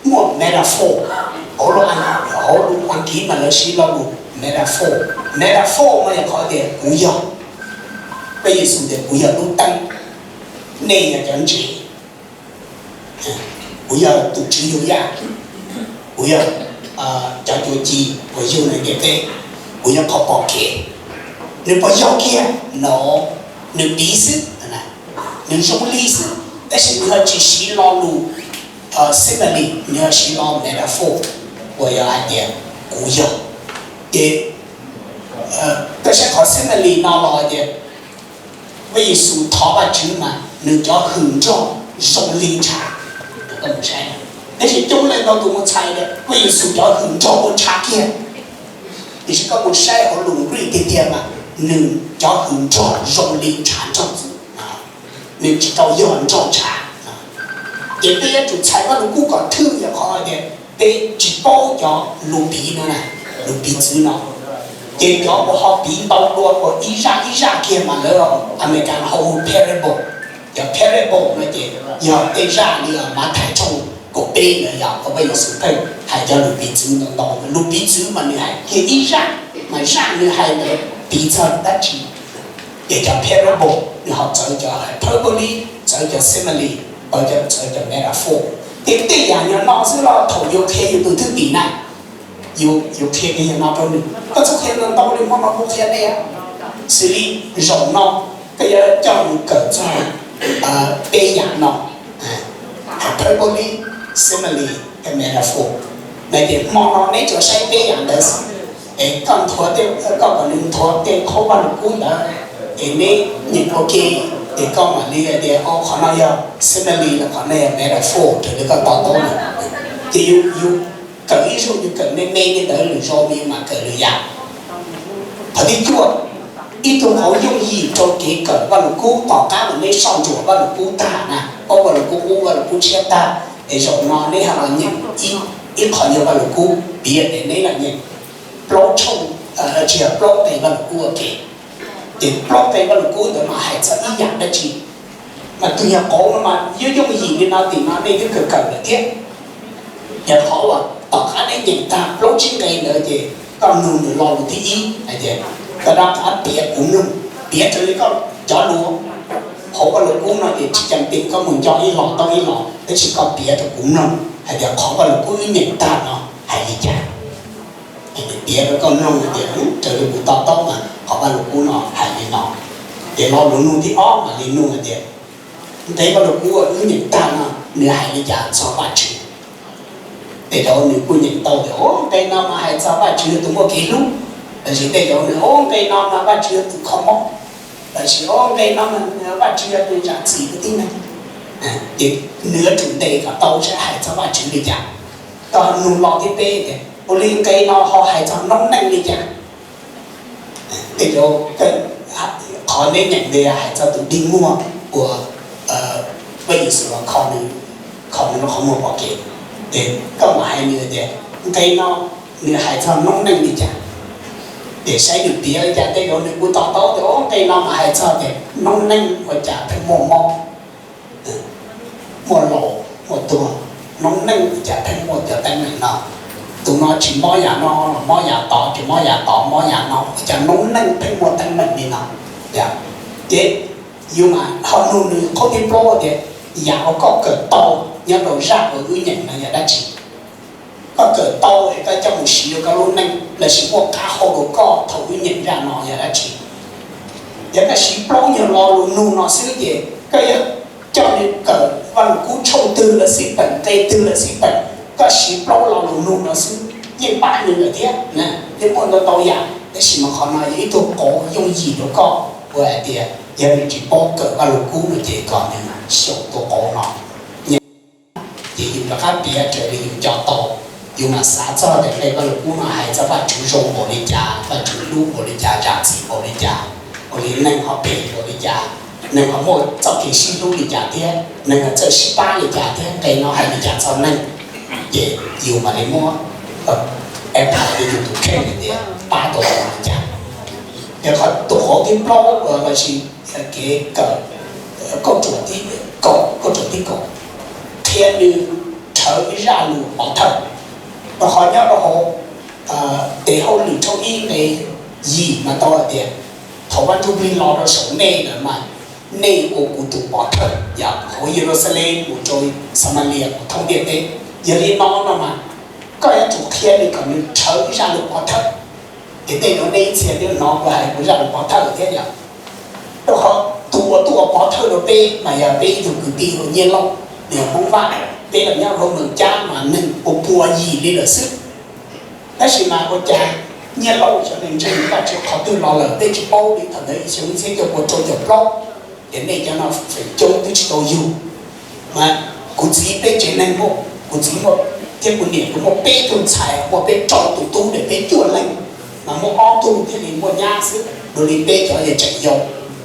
muaj metaphor, hauv lus, hauv lus Askiv mas lawv siv lo lus metaphor. Metaphor mas yog qhov tias kuv yog, Peb Yexus tias kuv yog lub teeb, nej yog cov ntses, kuv yog tus tswv yug yaj, kuv yog cov cuav ci uas yug ntiaj teb, kuv yog qhov pom kev. Nws puas yog kiag? No, nws piv xwb, nws zoo li xwb, tab sis nws ho tsis siv lo lus simile, nws ho siv lo metaphor uas yog hais tias kuv yog. Ces koj saib qhov simile no los hais tias Peb Yexus thov Vajtswv mas nws cov hwm nrog zoo li ntshav. Tab sis coob leej ntau tus mus txhais tias Peb Yexus cov hwm nrog ua ntshav kiag. Tiam sis koj mus saib hauv lus Greek tiag tiag mas nws cov hwm nrog zoo li ntshav nrog txwv, nws tsis tau yog nrog ntshav. Ces peb yuav tsum txhais Vaj Lug Kub kom thwj yog qhov tias peb tsis paub cov lus piv no, lus piv txwv no. Ces cov uas ho piv ntau dua uas ib zaj ib zaj kiag mas lawv Amelikas ho hu parable. Cov parable no ces yog tej zaj li Mathais tshooj kaum peb ntawd yog Peb Yexus pheej hais cov lus piv txwv ntau ntau. Lus piv txwv mas nws hais kiag ib zaj, mas zaj nws hais ntawd piv txog dab tsi. Ces cov parable nws ho txawv cov hyperbole, txawv cov simile, txawv cov metaphor. Ces tej yam nyuag no xwb los thaum yus qhia yus tus thwj tim na, yus qhia kiag yam no rau nws. Koj txhob qhia ntau ntau li, hmo no kuv qhia nej, xws li zaum no koj yuav coj nws kawm txog peb yam no: hyperbole, simile, thiab metaphor. Ces hmo no neb tsuas saib peb yam ntawd xwb. Es koj nthuav, koj kom nws nthuav tej qhov Vaj Lug Kub ntawd, es neb nyeem ua ke, ces koj mam li hais tias, o, qhov no yog simile los qhov no yog metaphor, raws li koj to taub na. Ces yus, yus kawm ib zaug yus kawm me me li ntawd, lwm zaus yus mam kawm lwm yam. Qhov thib cuaj, ib tug qauv yooj yim rau kev kawm Vaj Lug Kub. Tom qab uas neb soj ntsuam Vaj Lug Kub tag na, paub Vaj Lug Kub qub, Vaj Lug Kub tshiab tag, es zaum no neb ho los nyeem ib qho nyuag Vaj Lug Kub, piv tias neb los nyeem plaub tshooj, tsis yog, plaub nqe Vaj Lug Kub ua ke. Ces plaub nqe Vaj Lug Kub ntawd mas hais txog ib yam dab tsi? Mas tus nyuag qauv no mas yooj yooj yim li no, tim no nej twb kawm kawm lawm thiab. Yog qhov uas tom qab neb nyeem tag plaub tsib nqe ntawd ces koj nug nws lo lus thib ib hais tias, tom qab piav kuv mloog, piav raws li koj cov lus. Hauv Vaj Lug Kub no ces tsis tas tes koj mus nco ib lo tau ib lo, tab sis koj piav rau kuv mloog hais tias qhov Vaj Lug Kub wb nyeem tag no hais li cas. Piav rau koj mloog tias raws li kuv to taub mas qhov Vaj Lug Kub no hais li no. Ces lo lus nug thib ob mam li nug hais tias, nqe Vaj Lug Kub uas wb nyeem tag no nws hais li cas txog Vajtswv? Tej zaum nws kuj nyeem tau tias, o, nqe no mas hais txog Vajtswv tus muaj kev hlub. Tab sis tej zaum nws, o, nqe no mas Vajtswv yog tus kho mob. Tab sis, o, nqe no mas Vajtswv yog tus zam txim rau tib neeg. Ces nws yuav tsum ntes kom tau saib hais txog Vajtswv li cas. Koj nug lo thib peb tias, ua li nqe no ho hais txog noob neej li cas? Tej zaum qhov neb nyeem ntawd hais txog tus dig muag uas Vaj Yexus los kho nws, kho nws lub qhov muag pom kev. Ces koj mam hais nws tias, nqe no nws hais txog noob neej li cas? Ces saib nws piav li cas, tej zaum nws kuj to taub tias, o, nqe no mas hais txog tias noob neej ua cas pheej muaj mob, muaj laus muaj tuag, noob neej ua cas pheej muaj cov teeb meem no. Tus no tsis mob yam no los mob yam tod, tsis mob yam tod mob yam no, ua cas noob neej pheej muaj teeb meem li no? Ces yus mam ho nug nws qhov thib plaub tias, yam uas koj kawm tau nyob rau zaj uas wb nyeem no yog dab tsi? Koj kawm tau es koj coj mus siv rau koj lub neej lossis muaj qab hau rau koj thaum wb nyeem zaj no yog dab tsi? Yog koj siv plaub nyuag lo lus nug no xwb ces koj yuav coj nws kawm Vaj Lug Kub tshooj twg los xij peem, nqe twg los xij peem, koj siv plaub lo lus nug no xwb. nej pab nws lawm thiab. Nej muaj ntau ntau yam, tab sis mas qhov no yog ib tug qauv yooj yim rau koj, ua hais tias yog nws tsis paub kawm Vaj Lug Kub no ces kom nws xyaum tus qauv no. Ces yus rov qab piav raws li yus nco tau, yus mam xav txog tias nqe Vaj Lug Kub no hais txog Vajtswv zoo npaum li cas, Vajtswv hlub npaum li cas, zam txim npaum li cas, ua li neeg ho phem npaum li cas, neeg ho muaj txoj kev sib hlub li cas thiab, neeg ho txawj sib pab li cas thiab, nqe no hais li cas txog neeg. Ces yus mam li muab empathy rau yus tus kheej hais tias pab tau li cas. Ces qhov, tus qauv thib plaub lossis kev kawm, kaum, kaum ruam thib kaum, qhia nws rhawv ib zaj lus pov thawj. Rau qhov nyob rau hauv Tes Hauj Lwm tshooj ib nqe yim mas tau hais tias, thaum Vaj Ntsujplig los rau saum nej lawm mas nej ua kuv tus pov thawj, yog hauv Yeluxalees mus rau Xamalias mus thoob ntiaj teb. Yog li no no mas koj yuav tsum qhia nws kom nws rhawv ib zaj lus pov thawj. Ces tej zaum nej ib txhia twb hnov kuv hais kuv zaj lus pov thawj thiab yom. Rau qhov tus uas tuaj ua pov thawj rau peb mas yog peb ib tug kwv tij hu ua Nyiaj Lauj, nws yog Hmoob Vaj, peb los nyob hauv Moos Cab mas neeg pua pua yim li lawm xwb. Tab sis mas ua cas Nyiaj Lauj xyov nws ntseeg Vajtswv qhov twg los lawm peb tsis paub li. Thaum ntawd xyoo ib txhiab cuaj pua rau caum plaub, ces nej cov no feem coob twb tsis tau yug. Mas kuv txiv peb tsev neeg muaj, kuv txiv muaj, thiab kuv niam kuv muaj peb tug ntxhais, muaj peb rau tus tub, peb cuaj leeg, mas muaj ob tug thiaj li muaj nyab xwb, dua li peb cov yeej tseem yau.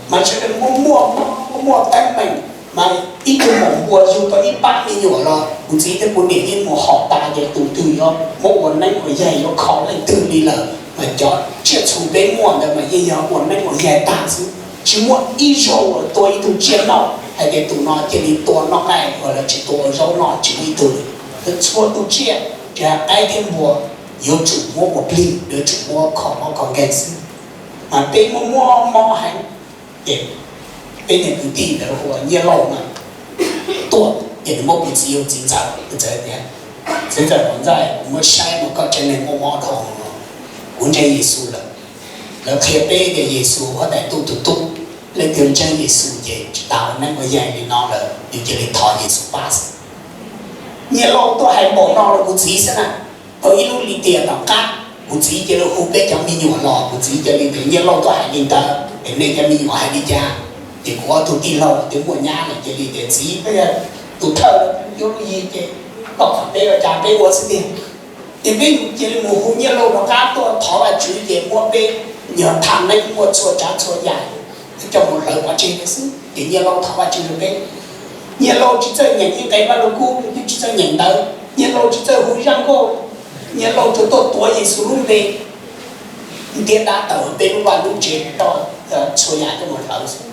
Mas sawv daws muaj muaj muaj muaj teeb meem, mas ib tug maum npua yug tau ib pab me nyuam los kuv txiv thiab kuv niam yeej mus hom tas ces tus twg yuav muab ua neeb ua yaig yuav kho leej twg li lawm. Mas cov tsiaj txhu peb muaj ntawd mas yeej yog ua neeb ua yaig tag xwb, tsis muaj ib zaug uas tua ib tug tsiaj noj hais tias tus no cia li tua noj nqaij uas lawv tsis tua ua zaub noj, tsis muaj ib tug li. Txhua tus tsiaj, tsis hais qaib thiab npua, yuav tsum muab ua plig, yuav tsum muab kho mob kho nkeeg xwb. Mas peb muaj muaj mob heev. Ces peb niag kwv tij ntawd hu ua Nyiaj Lauj mas tuaj ces nws muab kuv txiv hu txiv ntxawm, kuv txawm tias, txiv ntxawm, kuv ntxawm, kuv muab saib mas koj tsev neeg muaj mob dhau, kuv ntseeg Yexus lawm. Lawv qhia peb tias Yexus huab tais tub tus tub, leej twg ntseeg Yexus ces tsis tas ua neeb ua yaig li no lawm, yus cia li thov Yexus pab xwb. Nyiaj Lauj tuaj hais npaum no rau kuv txiv xwb na, tau ib lub lim tiam tom qab kuv txiv cia li hu peb cov me nyuam los, kuv txiv cia li tias Nyiaj Lauj tuaj hais li ntawd es nej cov me nyuam hais li cas? Ces kuv ob tug tij laug twb muaj nyab lawm cia li tias txiv, peb yog tus thawj yuav lub yig ces koj qhov peb ua cas peb ua xwb tiag. Ces peb cia li mus hu Nyiaj Lauj rov qab tuaj thov Vajtswv ces muab peb nyuag tham neeb muaj txhua tsav txhua yam coj mus hlawv pov tseg xwb. Ces Nyiaj Lauj thov Vajtswv rau peb. Nyiaj Lauj tsis txawj nyeem ib nqe Vaj Lug Kub, tsis txawj nyeem ntawv, Nyiaj Lauj tsis txawj hu zaj nkauj, Nyiaj Lauj tsuas tuaj tuav Yexus lub npe ntiab dab tawm peb lub vaj lub tsev, txhua yam coj mus hlawv xwb.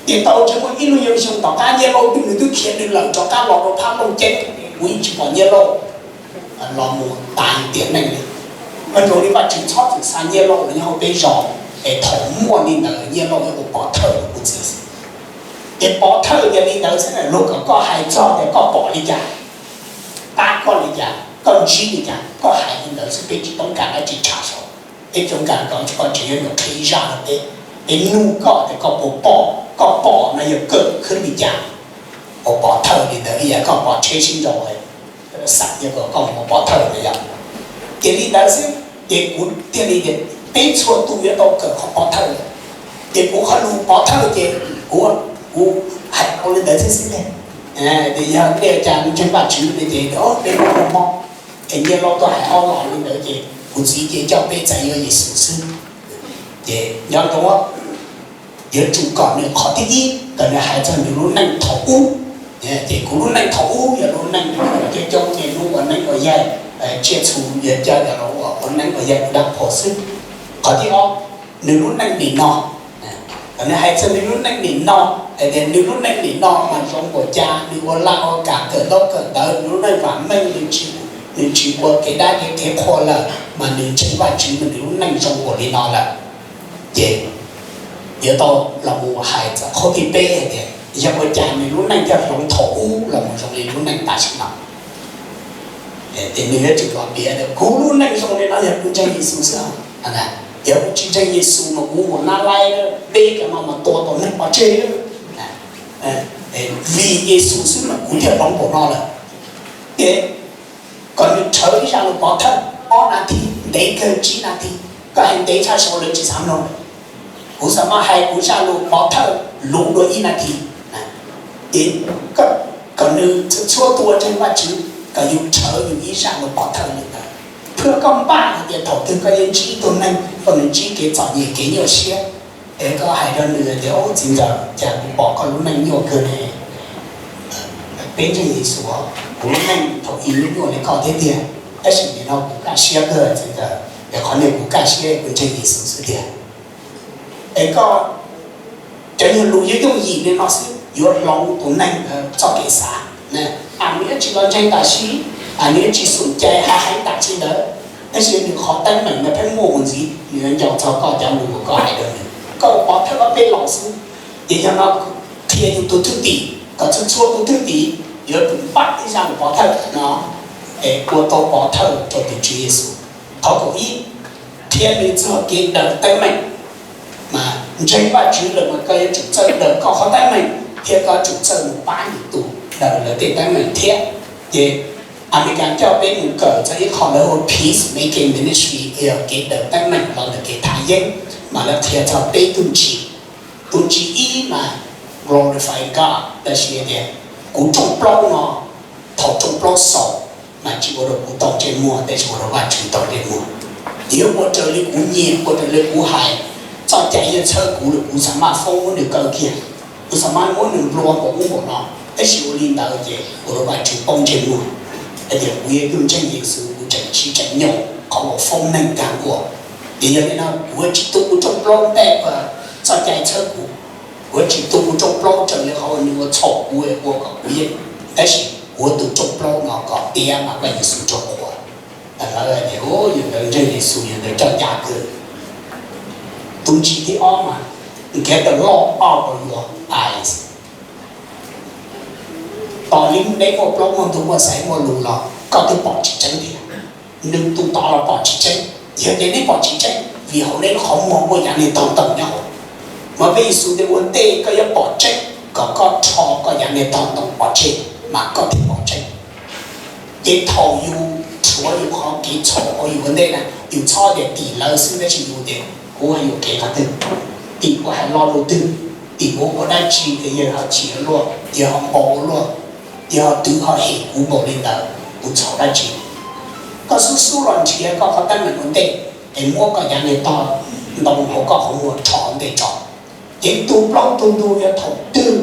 Ces tau tsis muaj ib lub xyoo tom qab Nyiaj Lauj twb, nws twb khiav nws lawm rov qab los rau phab Looj Ceeb, kuv yeej tsis pom Nyiaj Lauj los mus tas tiam neej li. Ua rau li Vajtswv txhob txwm xa Nyiaj Lauj los nyob hauv peb zos, es thaum muaj li ntawd Nyiaj Lauj yuav ua pov thawj rau kuv txiv xwb. Ces pov thawj yog li ntawd xwb na, luag kom koj hais txog tias koj pom li cas, pab koj li cas, koj ntsib li cas, koj hais li ntawd xwb, peb tsis toob kas dab tsi tshaj saud. Peb toob kas kom koj tseem yuav mus qhia ib zaj rau peb, peb nug koj tias koj puas pom, koj pom no yog kawm khwb li cas. Ua pov thawj li ntawd ib yam koj pom tsheb sib nraus, xam tias kom koj mus ua pov thawj na yom. Ces li ntawd xwb ces kuv thiaj li tias peb txhua tus yuav tau kawm qhov pov thawj. Ces kuv qhov lus pov thawj ces kuv, kuv hais tau li ntawd thiab xwb ne. Ces yog nej cas ntseeg Vajtswv ne ces peb muaj mob, es Nyiaj Lauj tuaj hais ob los li ntawd ces kuv txiv ces coj peb txais yuav Yexus xwb. Ces nco ntsoov, yuav tsum kom nws qhov thib ib kom nws hais txog nws lub neej thaum ub. Ces kuv lub neej thaum ub yog lub neej coob coob niaj hnub ua neeb ua yaig, tsiaj txhu yuav coj los ua, ua neeb ua yaig dab phom xwb. Qhov thib ob, nws lub neej nim no, kom nws hais txog nws lub neej nim no, hais tias nws lub neej nim no mas zoo npaum cas, nws ua laj ua kam kawm ntaub kawm ntawv, nws lub neej vam meej, nws tsis, nws tsis ua kev dab kev qhua lawm mas nws ntseeg Vajtswv mas nws lub neej zoo npaum li no lawm. Ces yuav tau los mus hais txog qhov thib peb hais tias yog ua cas nws lub neej thiaj hloov thaum ub los mus zoo li lub neej tam sim no. Ces nws yuav tsum los piav tias kuv lub neej zoo li no yog kuv ntseeg Yexus xwb. Yog kuv tsis ntseeg Yexus mas kuv mus nab laib peb cov no mas tua tau neeg pov tseg. Vim Yexus xwb mas kuv thiaj hloov npaum no lawm. Ces kom nws rhawv ib zaj lus pov thawj. ob nas this, ntev kawg tsib nas this, koj hais ntev tshaj saud lawv tsis xav mloog. Kuv xav mas hais kuv zaj lus pov thawj luv dua ib nas this, ces kom nws txhua tus ua ntseeg Vajtswv kom yus rhawv yus ib zaj lus pov thawj li ntawd. Thiab koj npaj hais tias thaum twg koj yuav ntsib ib tug neeg kom nws ntsib kev txom nyem kev nyuaj siab, es koj hais rau nws tias, Ub, txiv ntxawm, cas kuv pom koj lub neej nyuaj kawg ne. Peb ntseeg Yexus, kuv lub neej thaum ub nyuaj li koj thiab tiag, tab sis nim no kuv kaj siab kawg txiv ntxawm, es qhov no kuv kaj siab kuv ntseeg Yexus xwb tiag. Es koj, cov nyuag lus yooj yooj yim li no xwb yuav hloov tus neeg txoj kev xav. Nws yuav tsis los ntseeg tam sim, nws yuav tsis xub cai hais heev tam sim ntawd, tab sis nws qhov teeb meem no pheej muaj mus ntxiv, nws yuav nco txog koj cov lus uas koj hais rau nws. Koj ua pov thawj ob peb los xwb, ces yog no qhia yus tus thwj tim kom txhua txhua tus thwj tim yuav tsum npaj ib zaj lus pov thawj no, es ua tau pov thawj rau tus Tswv Yexus. Qhov kaum ib, qhia nws txog kev daws teeb meem. Mas ntseeg Vajtswv lawm mas koj yuav tsum txawj daws koj qhov teeb meem thiab koj tsum txawj mus pab lwm tus daws lawv tej teeb meem thiab. Ces Amelikas coj peb mus kawm txog ib qho lawv hu ua peace making ministry, yog kev daws teeb meem los ntawm kev tham yeeb, mas lawv qhia txog peb tug ntsis. Tus ntsis ib mas glorify God, tab sis tias kuv rooj plaub no, thaum rooj plaub xaus mas tsis ua rau kuv tau ntsej muag, tab sis ua rau Vajtswv tau ntsej muag. Yuav ua raws li kuv nyiam, ua raws li kuv hais, txoj cai yeej txhawb kuv lawm, kuv xav mas foob muab nws kaw kiag, kuv xav mas muab nws nplua npaum ub npaum no, tab sis ua li ntawd ces ua rau Vajtswv poob ntsej muag. Hais tias kuv yog ib tug ntseeg Yexus, kuv tseem siv tseem nyob qhov uas foob neeg kag ua. Ces yog li no kuv yuav tsis tu kuv rooj plaub ntaj uas txoj cai txhawb kuv, kuv yuav tsis tu kuv rooj plaub raws li qhov uas nws ua txhaum kuv, ua kom kuv yeej, tab sis kuv yuav tu rooj plaub no kom tiav mas Vaj Yexus rau qhuas. Lawv tias, Yus ntawd ntseeg Yexus, yus ntawd coj cai kawg. Tus ntsis thib ob mas, get the log out of your eyes. Tos li neb muaj plaub muaj ntug muaj xaiv muaj lus los koj twb pom tsis tseeb thiab. Nws tus tod los pom tsis tseeb, yog tias neb pom tsis tseeb vim hauv neb lub qhov muag muaj yav niag tog ntoo nyob hauv. Mas Vaj Yexus tias ua ntej koj yuav pom tseeb kom koj rho koj yav niag tog ntoo pov tseg mas koj thiaj pom tseeb. Ces thaum yus rhuav yus qhov kev txhaum hauv yus ua ntej na, yus txhob tias tim lawv xwb, tab sis yus tias kuv hais yuam kev qhov twg, tim kuv hais lo lus twg, tim kuv ua dab tsi es yawg ho chim ua luaj, yawg ho npau ua luaj, yawg ho twv ho hem kuv npaum li ntawd, kuv txhaum dab tsi. Koj xub xub los nrhiav koj qhov teeb meem ua ntej es muab koj yav niag tog ntoo hauv koj qhov muag rho ntej tso. Ces tu plaub tu ntug yog thaum twg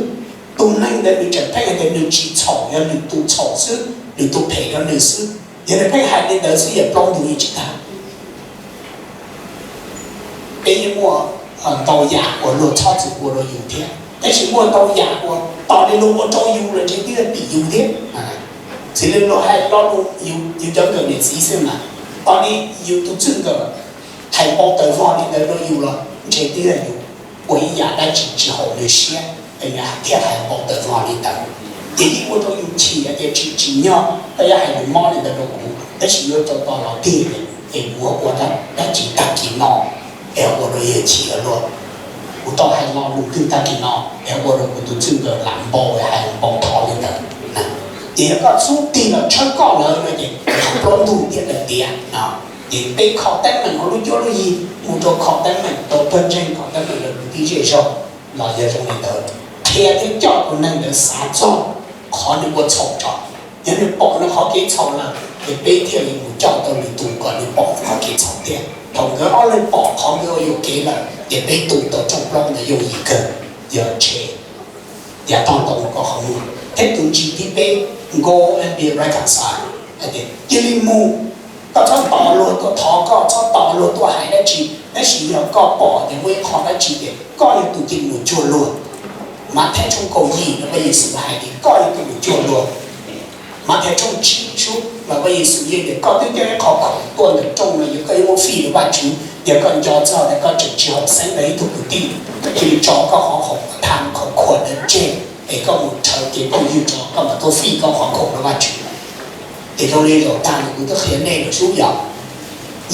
tus neeg ntawd nws tseem pheej hais tias nws tsis txhaum, yog lwm tus txhaum xwb, lwm tus phem rau nws xwb, yog nws pheej hais li ntawd xwb yog plaub ntug yeej tsis tag. Peb yeej muaj ntau yam uas luag txhob txwm ua rau yus thiab, tab sis muaj ntau yam uas tos li luag ua rau yus lawm ntshe twb yog tim yus thiab. Xws li luag hais lo lus, yus cov nkawm niam txiv xwb mas, tos li yus tus txwj nkawm hais npau taws vog li ntawd rau yus los ntshe twb yog yus ua ib yam dab tsi tsis haum nws siab es nws thiaj hais npau taws vog li ntawd. Ces yeej ua rau yus chim hais tias tsis tsim nyog koj yuav hais lus mob li ntawd rau kuv, tab sis yuav rau tau los tiag es kuv ua dab tsi tag kis no es ua rau yawg chim ua luaj. Kuv tau hais lo lus twg tag kis no es ua rau kuv tus txwj nkawm lam npau es hais npau thov li ntawd. Ces yog koj xub tig los tshawb koj lawm no ces thaum plaub ntug thiaj daws tiav no. Ces peb kho teeb meem hauv lub cuab lub yig mus rau kho teeb meem rau pawg ntseeg, kho teeb meem rau kwv tij zej zog los yog zoo li ntawd, qhia thiab coj tus neeg ntawd xav txog qhov nws ua txhaum tso. Yog nws pom nws qhov kev txhaum lawm ces peb thiaj li mus coj tau lwm tus kom nws pom nws qhov kev txhaum thiab. Thaum nkawd ob leeg pom qhov nkawd ua yuam kev lawm ces peb tu tau rooj plaub ntawd yooj yim kawg, yog tshem yav tog ntoo koj qhov muag. Thiab tus ntsis thib peb, go and be reconciled, hais tias cia li mus, koj txhob tos luag tuaj thov koj, txhob tos luag tuaj hais dab tsi, tab sis yog koj pom tias muaj ib qho dab tsi ces koj yog tus cia li mus cuag luag. Mathais tshooj kaum yim los Vaj Yexus hais tias koj yog tus mus cuag luag. Mathais tshooj tsib sub los Vaj Yexus yeej tias koj twb coj ib qho khoom tuaj ntawm rooj no, yog koj yuav muab fij rau Vajtswv, yog koj nco txog tias koj tseem tsis haum xeeb rau ib tug kwv tij, koj cia li tso koj qhov khoom tham khoom khuam ntawd tseg es koj mus rhawv kev phooj ywg tso, koj mam tuaj fij koj qhov khoom rau Vajtswv. Ces zoo li zaum tag no kuv twb qhia nej lawm sub yom,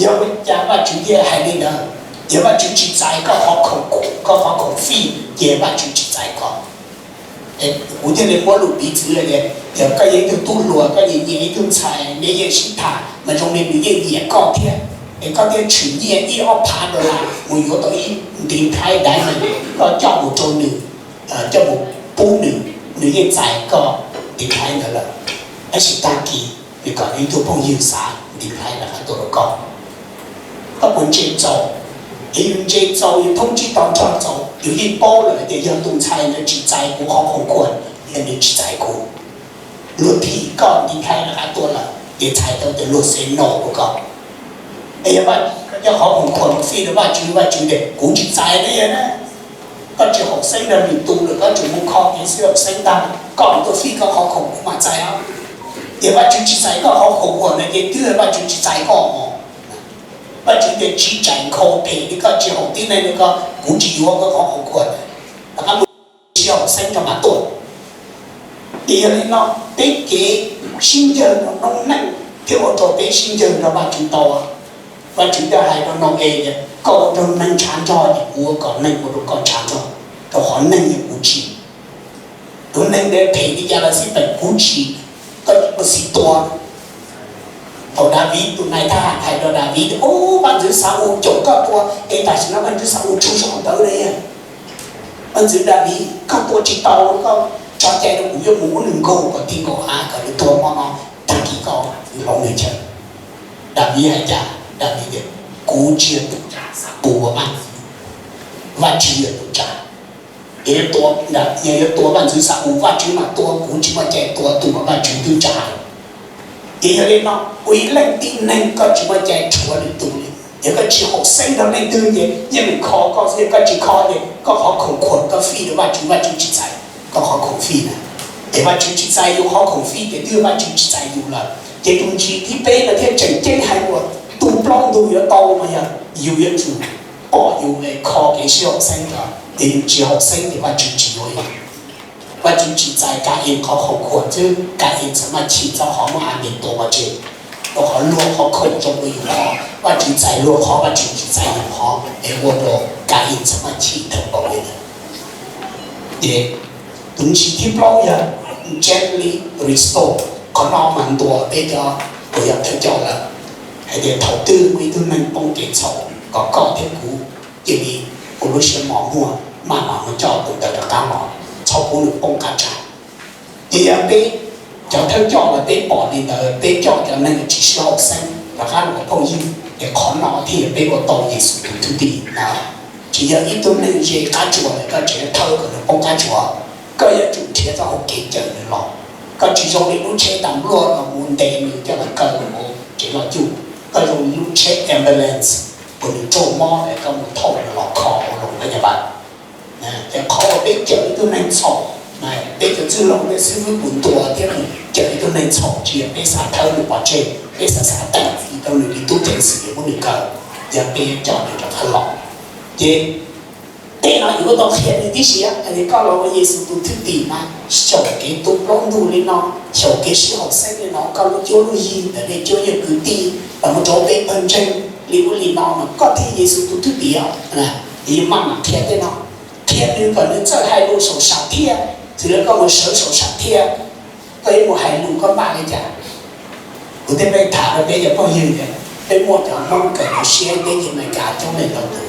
yog ua cas Vajtswv thiaj hais li ntawd? Yog Vajtswv tsis txais koj qhov khoom, koj qhov khoom fij ces Vajtswv tsis txais koj. Kuv thiaj li muab lus piv txwv tias, yog koj yog ib tug tub hluas, koj nyiam nyiam ib tug ntxhais, nej yeej sib tham mas zoo li nws yeej nyiam koj thiab, es koj thiaj tshwm nyiaj ib ob phav dollar mus yuav tau ib ntiv nplhaib diamond, koj coj mus rau nws, coj mus pub nws, nws yeej txais koj ntiv nplhaib ntawd lawm. Tab sis tag kis nws kom nws ib tug phooj ywg xa ntiv nplhaib rov qab tuaj rau koj. Koj puas ntse txaus? Es yus ntse txaus, yus thoob tsib to nrog txaus, yus yeej paub lawm tias yog tus ntxhais ntawd tsis txais kuv qhov khoom khuam, yog nws tsis txais kuv, luag thim koj ntiv nplhaib rov qab tuaj lawm ces txhais tau tias luag say no rau koj. Es yog Vajtswv coj qhov khoom khuam mus fij rau Vajtswv, Vajtswv tias kuv tsis txais ne, yog na, koj tsis haum xeeb nrog lwm tus lawm, koj tseem mus kho kev xwb haum xeeb ntag, koj mus tuaj fij koj qhov khoom kuv mam txais os. Ces Vajtswv tsis txais koj qhov khoom khuam na ces twb Vajtswv tsis txais koj os. Vajtswv tias tsis txais, nkhaus phem li koj, tsis haum tib neeg li koj, kuv tsis yuav koj qhov khoom khuam. Rov qab mus sib haum xeeb rau mas tuaj. Ces yog li no, peb kev sib ncawg rau noob neej thiab ua rau peb sib ncawg rau Vajtswv tau. Vajtswv thiaj hais rau Nau-es tias koj ua rau neeg ntshav nrog ces kuv ua kom neeg ua rau koj ntshav nrog, rau qhov neeg yog kuv tsim. Tus neeg ntawd phem li cas los xij peem kuv tsim, koj ua xim tua. Thaum Daviv tus nais thab ham hais rau Daviv tias, ub, vaj ntxwv Xa-ules caum koj tua, es tam sim no vaj ntxwv Xa-ules tsaug zog ntawd ne. Vaj ntxwv Daviv, koj tua tsis tau, koj tso cai rau kuv yuav mus muab nws nkaug kom ti nkaus av kom nws tuag hmo no, tag kis koj yuav hlauv nws chaw. Daviv hais cas? Daviv tias, kuv tsis yog tus tsa Xa-ules ua vaj ntxwv, Vajtswv yog tus tsa. Yog yuav tua vaj ntxwv Xa-ules, Vajtswv mam tua, kuv tsis muaj cai tua tus uas Vajtswv twb tsa. Ces yog li no, ua ib leej tib neeg koj tsis muaj cai rhuav lwm tus li. Yog koj tsis haum xeeb rau leej twg ces yeej meem kho koj xwb, yog koj tsis kho ces koj qhov khoom khuam koj fij rau Vajtswv, Vajtswv tsis txais koj qhov khoom fij na. Ces Vajtswv tsis txais yus qhov khoom fij ces twb yog Vajtswv tsis txais yus lawm. Ces tus ntsis thib peb no thiaj tseem ceeb heev uas tu plaub ntug yuav tau mas yog yus yuav tsum pom yus kho kev sib haum xeeb rau, ces yus tsis haum xeeb ces Vajtswv tsis yuav yus. Vajtswv tsis txais Ka-ees qhov khoom khuam xwb, Ka-ees txawm maj chim txog qhov muab Anpes tua pov tseg, rau qhov luag qhov khoom zoo dua yus qhov, Vajtswv txais luag qhov, Vajtswv tsis txais yus qhov, es ua rau Ka-ees txawm maj chim dhau npaum li ntawd. Ces tus ntsis thib plaub yog gently restore. Qhov no mas ntuas peb cov uas yog thawj coj lawm hais tias thaum twg muaj ib tug neeg poob kev txhaum kom koj thiab kuv cia li ua lub siab mos muag maj mam mus coj tus ntawd rov qab los, txhob pub nws poob qab tsa. Ces yog peb cov thawj coj los peb pom li ntawd, peb coj cov neeg tsis sib haum xeeb rov qab los ua phooj ywg, ces qhov no thiaj yog peb ua tau Yexus tus thwj tim na. Tsis yog ib tug neeg ze qab tsuas lawm koj tseem thawj kom nws poob qab tsuas. Koj yuav tsum nrhiav txoj hau kev cawm nws los. Koj tsis zoo li lub tsheb tas npluaj los mus ntes nws coj los kaw mus tsev loj cuj. Koj zoo li lub tsheb ambulance uas nws raug mob es koj mus thauj nws los kho ua loo koj nyob vaj. Ces qhov uas peb cawm ib tug neeg txhaum, peb cov txwj laug thiab xib hwb tus ntuas thiab mus cawm ib tug neeg txhaum tsis yog peb xav thawb nws pov tseg, peb xav xav teem txim rau nws li tub ceev xwm yuav muab nws kaw, yog peb coj nws rov qab los. Ces tej no yuav tau qhia nws tib si hais tias koj los ua Yexus tus thwj tim mas xyaum kev tu plaub ntug li no, xyaum kev sib haum xeeb li no, koj lub cuab lub yig ntawm nej cuab yawg kwv tij los mus rau peb pawg ntseeg li ub li no mas koj thiaj Yexus tus thwj tim os. Yuav maj mam qhia tej no, qhia nws kom nws txawj hais lus saum sam thiaj, txwm lawv koj mus sawv saum sam thiaj, koj yuav mus hais lus koj npaj li cas? Kuv thiaj pheej tham rau peb cov phooj ywg tias peb muaj cov Hmoob kawm ntawv siab teb chaws Amelikas coob leej ntau tus,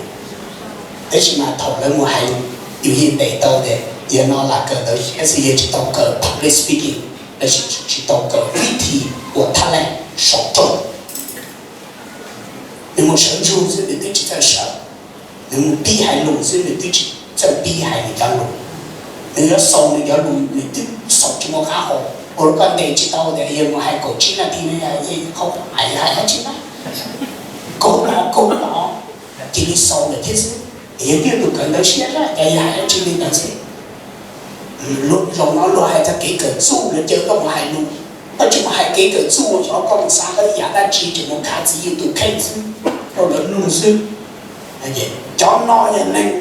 tab sis mas thaum lawv mus hais lus yus yeej ntes tau tias yog no lam kawm ntawv siab xwb, yog tsis tau kawm public speaking, lossis tsis tau kawm vib thi ua thab laj saum rooj. Nws mus sawv ntsug xwb nws twb tsis txawj sawv, nws mus pib hais lus xwb nws twb tsis txawj pib hais nws cov lus, nws yuav xaus nws cov lus nws twb xaus tsis muaj qab hau. Ua rau koj ntes tsis tau tias yog mus hais kaum tsib nas this no yog qhov hais hais dab tsi na, kaug no kaug no, cia li xaus lawm thiab xwb. Yog twj tus kawm ntawv siab zaj cas yog hais dab tsi li ntawd xwb. Zaum no luag hais txog kev kawm txuj, luag caw koj mus hais lus, koj tsis mus hais kev kawm txuj, xyov koj mus xav hawb yam dab tsi, tseem mus khav txiv yus tus kheej xwb, rau lawv mloog xwb. Cov no yog neeg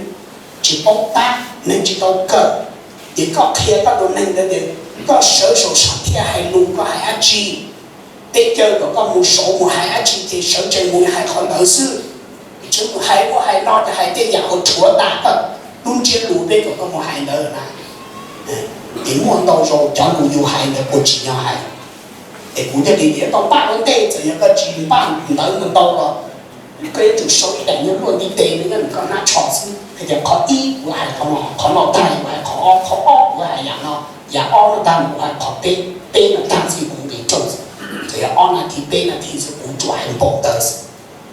tsis paub tab, neeg tsis tau kawm. Ces koj qhia koj tus neeg ntawd tias koj sawv saum sam thiaj hais lus, koj hais dab tsi, peb caw kom koj mus saud mus hais dab tsi ces sawv tsees mus hais qhov ntawd xwb. Tsis mus hais ua hais no ces hais tej yam uas rhuav tas koj lub ntsiab lus peb kom koj mus hais ntawd na. Ces muaj ntau zaus cov lus yus hais ntawd kuj tsis yog hais. Es kuv thiaj li tias tau npaj ua ntej, txawm yog koj tsis npaj ntawv ntau los koj yuav tsum sau ib daim nyob luaj ntiv tes no nyob nws koj hnab tsho xwb hais tias qhov ib kuv hais qhov no, qhov no tag kuv hais qhov ob, qhov ob kuv hais yam no, yam ob no tag kuv hais qhov peb, peb no tag xwb kuv nqis rooj xwb. Txawm yog ob nas this peb nas this xwb kuv tsuas hais npaum ntawd xwb.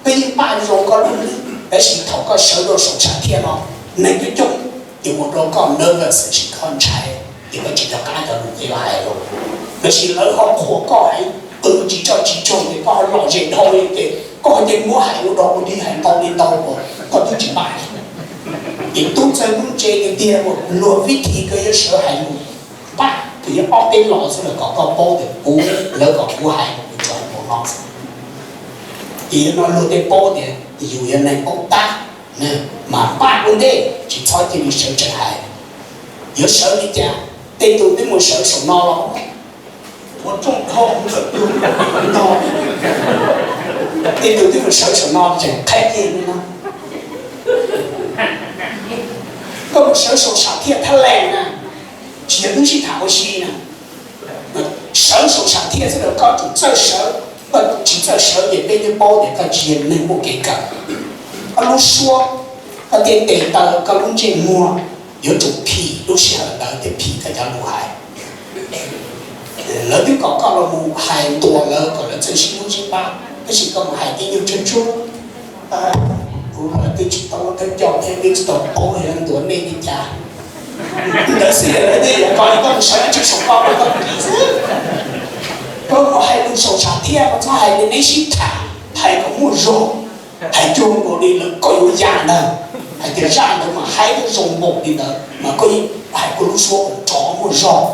Koj yeej npaj zoo koj lub hlwb, tab sis thaum koj sawv rau saum sam thiaj no, neeg coob coob ces ua rau koj nervous, tab sis koj ntshai ces koj tsis nco qab cov lus koj yuav hais lawm. Tab sis lawv ho qhuas koj heev, qw tsis tso tsis tsaug ces koj ho lom zem dhau li ces koj ho cia muab hais ua dog ua dig hais ntau li ntau uas koj twb tsis npaj. Ces tub txawg tub ntse tiag tiag uas luag vib thi koj yuav sawv hais lus npaj, koj yuav ob peb lo xwb los kom koj paub tias kuv, lawv kom kuv hais kuv tsuas hais npaum no xwb. Ces yog no luag thiaj paub tias yus yog neeg paub tab, mas npaj ua ntej, tsis txhob cia li sawv tsees hais. Yuav sawv li cas? Tej tug twb mus sawv saum no los ua rooj dhau no, tej tug twb mus sawv saum no tseem qhib kiag li no. Koj mus sawv saum sam thiaj thab lees na, tsis yog wb sib tham ua si na. Sawv saum sam thiaj xwb los koj tsum txawj sawv, koj tsis txawj sawv ces peb twb paub tias koj tsis yog neeg muaj kev kawm. Koj lub suab, koj tej tes taw, koj lub ntsej muag yuav tsum phim lub sij hawm ntawd thiaj phim koj cov lus hais. Lawv twb kom koj los mus hais ntuas lawv kom lawv txawj sib hlub sib pab, tab sis koj mus hais tib nyuag tsuag tsuag, kuv twb tsis tau thawj coj thiab twb tsis tau paub yog ntuas nej li cas. Ntawd xwb lawv twb yuav kom koj mus sawv tsees saum no rau koj kis xwb. Koj mus hais lus saum sam thiaj mas txhob hais tias neb sib tham, hais kom muaj zog, hais cuag nkaus li lawv kom yuav ya ntag, hais tias zaj ntawd mas haib thiab zoo npaum li ntawd mas koj hais koj lub suab kom nrov muaj zog,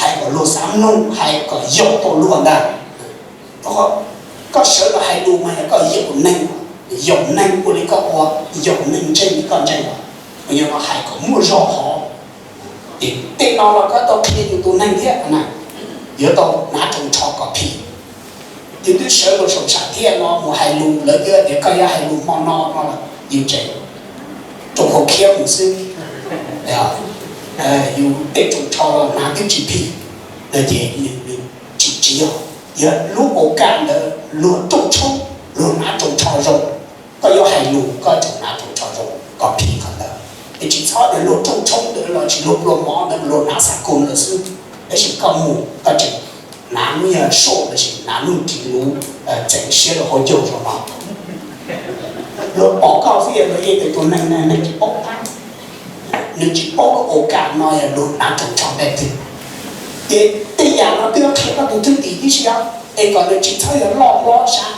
hais kom luag xav mloog, hais kom yaum tau luag ntag. Koj sawv los hais lus mas yog koj yaum neeg, yaum neeg ua li koj ua, yaum neeg ntseeg li koj ntseeg os. Yog no hais kom muaj zog hov. Ces tej no los koj tau qhia yus tus neeg thiab na, yuav tau hnav tsoos tsho kom phim. Yus twb sawv los saum sam thiaj no mus hais lus, lawv twb tias koj yuav hais lus hmo no no los yus tseem rau hauv khiab mus xwb. Yus tej tsoos tsho los hnav twb tsis phim, no ces nws tsis, tsis yog. Yog lub au kaj ntawd luag rooj tshoob, luag hnav tsoos tsho zoo, koj yuav hais lus koj tseem hnav tsoos tsho zoo kom phim qhov ntawd. Es tsis txhob tias luag rooj tshoob ntawd los sis luag pluas mov ntawd luag hnav xav koos lawm xwb, tab sis koj mus koj tseem hnav lub nyuag soj los sis hnav lub ris luv txeev siab rau hauv caug zoo no. Luag pom koj xwb yog luag yeej tias tus neeg no neeg tsis paub tab, nws tsis paub lub au kaj no yog luag hnav tsoos tsho nqaij twg. Ces tej yam no twb qhia koj tus thwj tim tib si os, es kom nws tsis txhob yog loj hlob sab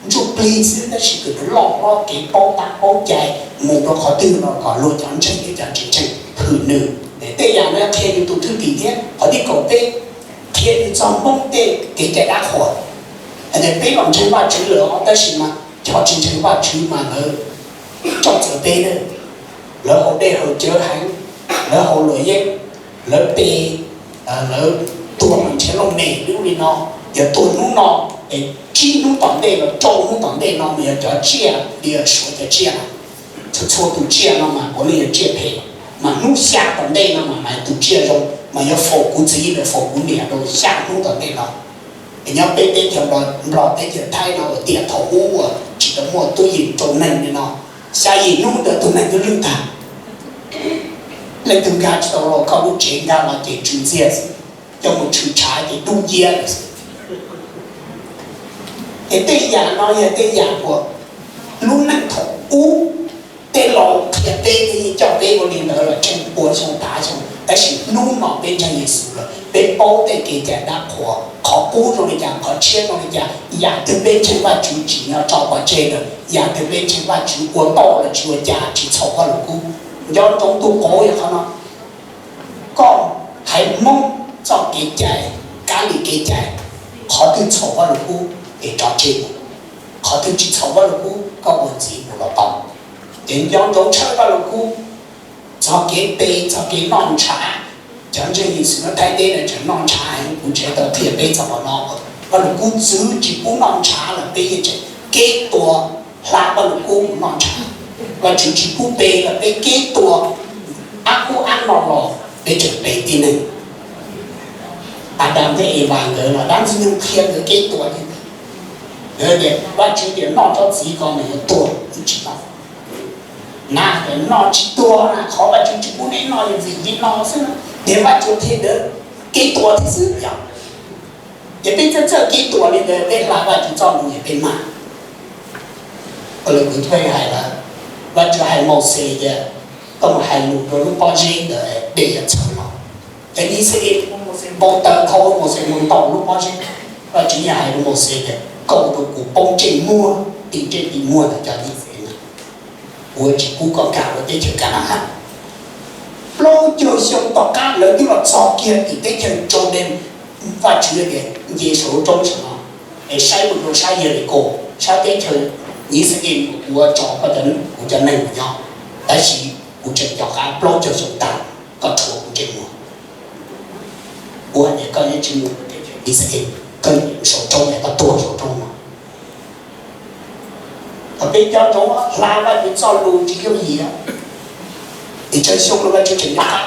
ntsuj plig xwb tab sis kom nws loj hlob kev paub tab paub cai, mus rau qhov twg los kom luag cov ntseeg thiab cov tsis ntseeg hwm nws. Tej yam no qhia yus tus thwj tim thiab. Qhov thib kaum peb, qhia yus txog Hmoob tej kev cai dab qhuas. Hais tias peb los ntseeg Vajtswv lawm os tab sis mas cov tsis ntseeg Vajtswv mas lawv txom txawv peb na, lawv haus dej haus cawv heev, lawv haus luam yeeb, lawv pe, lawv tuag mas nrhiav looj mem li ub li no. Yog tuag hnub no es tsib hnub tom ntej los rau hnub tom ntej no mas yog cov tsiaj li Suav cov tsiaj na, txhua txhua tus tsiaj no mas puav leej yog tsiaj phem, mas hnub xya tom ntej no mas mas tus tsiaj zoo mas yuav faus kuv txiv los faus kuv niam rau xya hnub tom ntej no. Es nyob peb teb chaws Nplog, Nplog teb chaws Thaib no tiam thaum ub uas tsis tau muaj tub yees rau neeg li no, xya yim hnub ntawd tus neeg twb lwj tag. Leej twg nkag tsis tau los koj lub tsev, nkag los ces tsw ntxiag xwb, coj mus tshwm tshav ces dub nciab lawm xwb. Es tej yam no yog tej yam uas lub neej thaum ub tej laus qhia peb thiab yeej coj peb ua li ntawd los tsheej pua xyoo phav xyoo, tab sis hnub no peb ntseeg Yexus lawm peb paub tej kev cai dab qhuas, qhov qub zoo li cas, qhov tshiab zoo li cas, yam twg peb ntseeg Vajtswv tsim nyog tso pov tseg lawm, yam twg peb ntseeg Vajtswv ua ntau los tsis ua cas, tsis txhaum Vajluskub. Nco ntsoov tus qauv yog qhov no. Koj haiv Hmoob txoj kev cai, kab li kev cai, qhov twg txhaum Vajluskub es tso tseg, qhov twg tsis txhaum Vajluskub koj ua ntxiv mus los tau. Ces nco ntsoov tshawb Vajluskub txog kev pe, txog kev noj ntshav. Cov ntseeg Yexus nyob Thaib teb no tseem noj ntshav heev, kuv tseem tau qhia peb txog qhov no. Vajluskub txwv tsis pub noj ntshav los peb yeej tseem keb tua hla Vajluskub mus noj ntshav. Vajtswv tsis pub pe los peb keb tua ab kub ab no los peb tseem pe tib neeg. Adas thiab Evas nkawd los dab ntxwg nyoog qhia nkawd kev tuag thiab. Nkawd tias Vajtswv tias noj tsob txiv ko nws yuav tuag, wb tsis tau. Na tias noj tsis tuag na, qhov Vajtswv tsis pub neb noj yog vim li no xwb na, tias Vajtswv qhia nkawd kev tuag thiab xwb yom. Ces peb txawj txawj kev tuag li ntawd peb hla Vajtswv txoj lus es peb mag. Ua li kuv thiaj hais lawm, Vajtswv hais Mauxes tias koj mus hais lus rau lub pob zeb ntawd dej yuav txhawv los. Ces Yixalayees npau taws dhau, Mauxes mus ntaus lub pob zeb. Vajtswv yeej hais rau Mauxes tias koj ua rau kuv poob ntsej muag tim ntsej tim muag ntawm cov Yixalayees na, kuv yuav tsis pub koj kam ua teb chaws Ka na-as. Plaub caug xyoo tom qab lawv twb los txog kiag tim teb chaws Jordan, Vajtswv tias nce saum lub roob saum no es saib mus rau sab Yelikaus, sab teb chaws Yixalayees uas kuv tso koj, kuv cov neeg mus nyob, tab sis kuv tseem nco qab plaub caug xyoo tag koj rhuav kuv ntsej muag. Kuv hais tias koj yuav tsis mus teb chaws Yixalayees, koj yuav mus saum roob es koj tuag saum roob no. Thaum peb nco ntsoov hla Vajtswv txoj lus tsis yooj yim, es tsawg xyoo los Vajtswv tseem nco qab.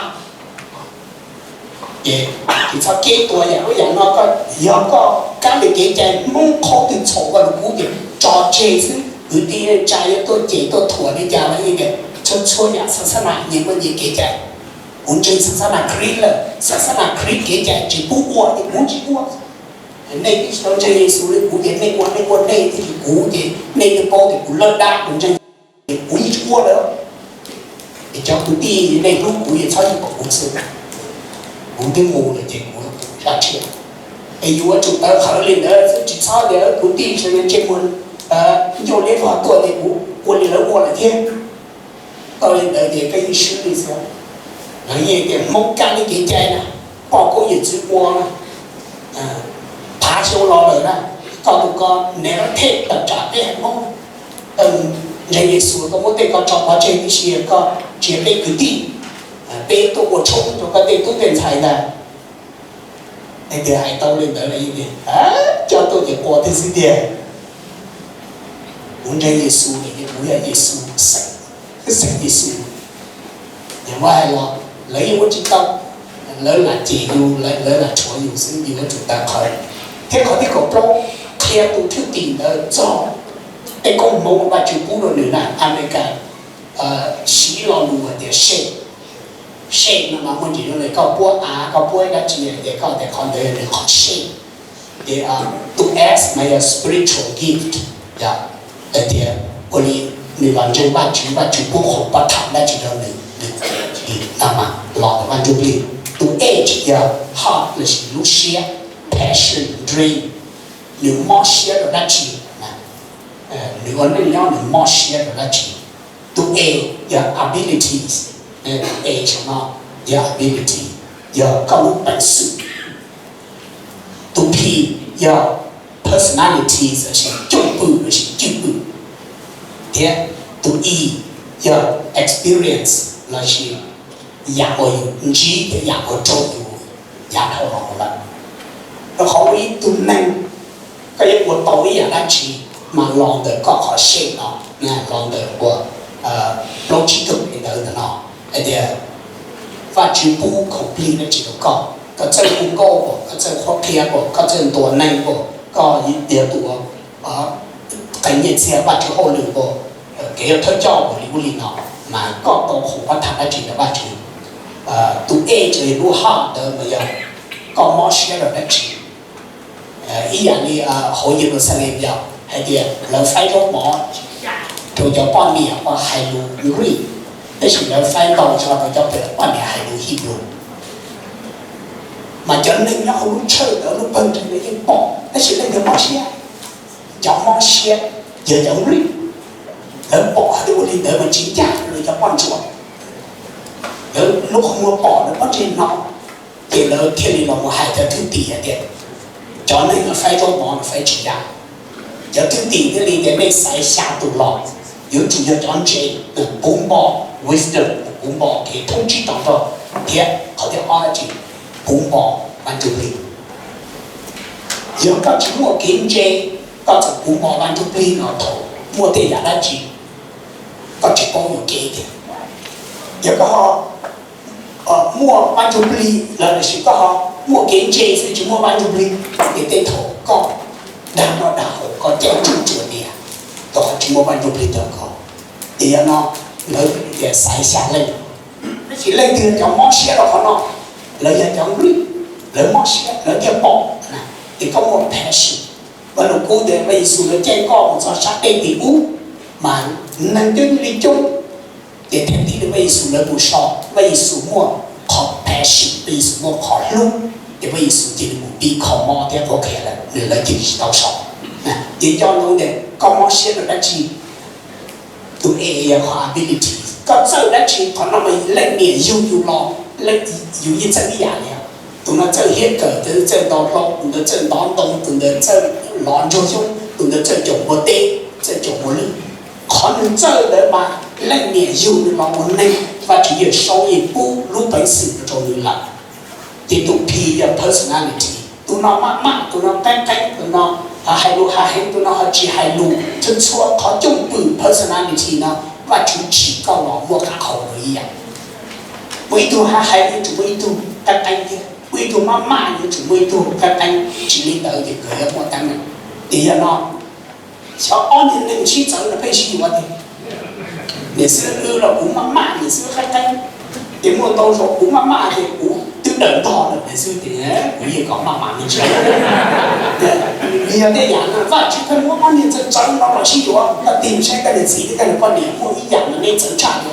Ces tsis txhob kev tuag yam ub yam no, koj yog koj kab li kev cai Hmoob qhov twg txhaum koj los kuv ces tso tseg xwb, kwv tij neej tsa yuav tuaj cem tuaj thuam li cas los yeej tias txhua txhua yam xa xab nas nyias muaj nyias kev cai. Kuv ntseeg xa xab nas Krist lawm, xa xab nas Krist kev cai tsis pub ua ces kuv tsis ua. Nej twb tsis tau ntseeg Yexus li kuv ces nej ua nej ua nej, tiam sis kuv ces nej twb paub tias kuv lawb dab kuv ntseeg, ces kuv yeej tsis ua lawm. Es cov kwv tij nej hlub kuv yeej txhob ywg pom kuv xwb. Kuv twb mus lawm ces kuv zaj tshiab, es yuav tsum tawv qhawv li ntawd xwb, tsis txhob tias kwv tij sawv daws ntsej muag ncauj liab vog tuaj ces kuv ua li lawv ua lawm thiab. Tau li ntawd ces koj yeej swb li xwb. Lawv yeej tias Hmoob kab li kev cai na, poj koob yawm txwv ua na, phav xyoo los lawm na, koj tus ko nev thej tawm tsam peb haiv Hmoob. Ntseeg Yexus koj muab tej ko tso pov tseg tib si, koj tsis yog peb kwv tij, peb tuaj ua tshoob rau koj tej tub tej ntxhais ntag. Es tias hais tau li ntawd los yeej tias coj tuaj ces qua thiab xwb tiag. Kuv ntseeg Yexus es kuv yog Yexus xeem, xeem Yexus. Yog muab hais los lawv yeej ua tsis tau, lawv lam cem yus, lawv lam rhuav yus xwb, yus yuav tsum tawv qhawv. Thiab qhov thib kaum plaub, qhia tus thwj tim ntawd txog tej koob hmoov uas Vajtswv pub rau nws na. Amelikas siv lo lus hais tias shame. Shame no mas muaj ntsis zoo li koj puab av, koj puab ib dab tsi ces koj tias qhov ntawd yog nws qhov shame. Ces tus S mas yog spiritual gift, yog hais tias ua li nws los ntseeg Vajtswv, Vajtswv pub qhov pov tham dab tsi rau nws, nws txawm dab tsi no mas los ntawm Vaj Ntsujplig. Tus H yog heart lossis lub siab, passion, dream, nws mob siab rau dab tsi, nws ua neej nyob nws mob siab rau dab tsi. Tus A yog abilities, tus A saum no yog ability, yog koj lub peev xwm. Tus P yog personalities lossis cwj pwm lossis cwj pwm, thiab tus E yog experience lossis yam uas yus ntsib thiab yam uas raug yus yav dhau los mus lawm. Rau qhov ua ib tug neeg, koj yuav ua tau ib yam dab tsi mas los ntawm koj qhov shame no, los ntawm uas plaub tsib tug li ntawd ntawm no, hais tias Vajtswv pub khoom plig dab tsi rau koj, koj txawj hu nkauj, koj txawj qhuab qhia, koj txawj ntuas neeg, koj yog tus qee nyiaj txiag Vajtswv hauj lwm, kev yog thawj coj li ub li no, mas koj tau khoom pov tham dab tsi ntawm Vajtswv. Tus E tseem yog lub heart ntawd mas yog koj mob siab rau dab tsi. Ib yam li hauv Yeluxalees yog hais tias lawv faib zaub mov rau cov poj niam uas hais lus Nplij, tab sis lawv faib ntau tso rau cov poj niam hais lus Hebrew. Mas cov neeg nyob hauv lub tshawj ntawd lub pawg ntseeg lawv yeej pom, tab sis leej twg mob siab? Cov mob siab yog cov Nplij. Lawv pom hais tias ua li ntawd mas tsis ncaj rau lawv cov poj ntsuam. Lawv lub qhov muag pom lawv pob ntseg no, ces lawv thiaj li los mus hais cov thwj tim hais tias cov neeg no faib zaub mov no faib tsis ncaj. Cov thwj tim thiaj li tias nej xaiv xya tus los, yuav tsum yog cov ntse, puv npo, wisdom, puv npo kev thoob tsib tog nrog, thiab qhov thib ob dab tsi? Puv npo Vaj Ntsujplig. Yog koj tsis muaj kev ntse, koj txawm puv npo Vaj Ntsujplig no thaum muaj tej yam dab tsi koj tsis paub yuam kev tiag. Yog koj ho muaj Vaj Ntsuj Plig lawm, tiam sis koj ho muaj kev ntse xwb tsis muaj Vaj Ntsuj Plig, ces tej thaum koj dag noj dag haus, koj caij tsuj tsuas tias, koj ho tsis muaj Vaj Ntsuj Plig tawm koj. Ces yog no, lawv tias xaiv xya leej, tab sis leej twg cov mob siab rau qhov no? Lawv yog cov nplij, lawv mob siab lawv thiaj pom. Ces koj muaj passion. Vaj Lug Kub tias Vaj Yexus lawv caij koj mus txog sab dej tim ub, mas neeg twb li coob. Ces thawj thib Vaj Yexus lawv mus so, Vaj Yexus muaj qhov passion, Vaj Yexus muaj qhov hlub, ces Vaj Yexus cia li mus pib kho mob thiab qhuab qhia lawv, nws lawv cia li tsis tau so. Ces coj ntsoov tias koj mob siab rau dab tsi? Tus E yog qhov ability, koj txawj dab tsi, qhov no mas leej niam yug yus los, yus yeej txawj ib yam li. Tus no txawj hiab kawm, tus ntawd txawj ntov hlau, tus ntawd txawj ntov ntoo, tus ntawd txawj lov ntsuag xyoob, tus ntawd txawj caum npua teb, txawj caum npua lwj. Qhov nws txawj ntawd mas leej niam yug nws los ua neeg, Vajtswv yawm saub yeej pub lub peev xwm rau nws lawm. Ces tus P yog personality, tus no maj maj, tus no qeeb qeeb, tus no hais lus hav heev, tus no ho tsis hais lus, txhua txhua qhov coob pwm personality no Vajtswv tsim koj los muaj qab hau rau ib yam. Muaj ib tug hav heev yuav tsum muaj ib tug qeeb qeeb thiab, muaj ib tug maj maj yuav tsum muaj ib tug qeeb qeeb, tsis li ntawd ces nkawd yuav muaj teeb meem. Ces yog no, xyov ob niag neeg sib txawv no pheej sib yuav tias, niam xwb wb los kuv maj maj, niam xwb qeeb qeeb. Ces muaj ntau zaus kuv maj maj ces kuv twb dawm ntog lawm, niam xwb tias kuv yeej kom maj mam me ntsis. Nws yog tej yam no Vajtswv pheej muab ob niag txawv txawv no los sib yuav, koj tig saib koj niam txiv thiab koj niam poj niam muaj ib yam no nej txawv tshaj li.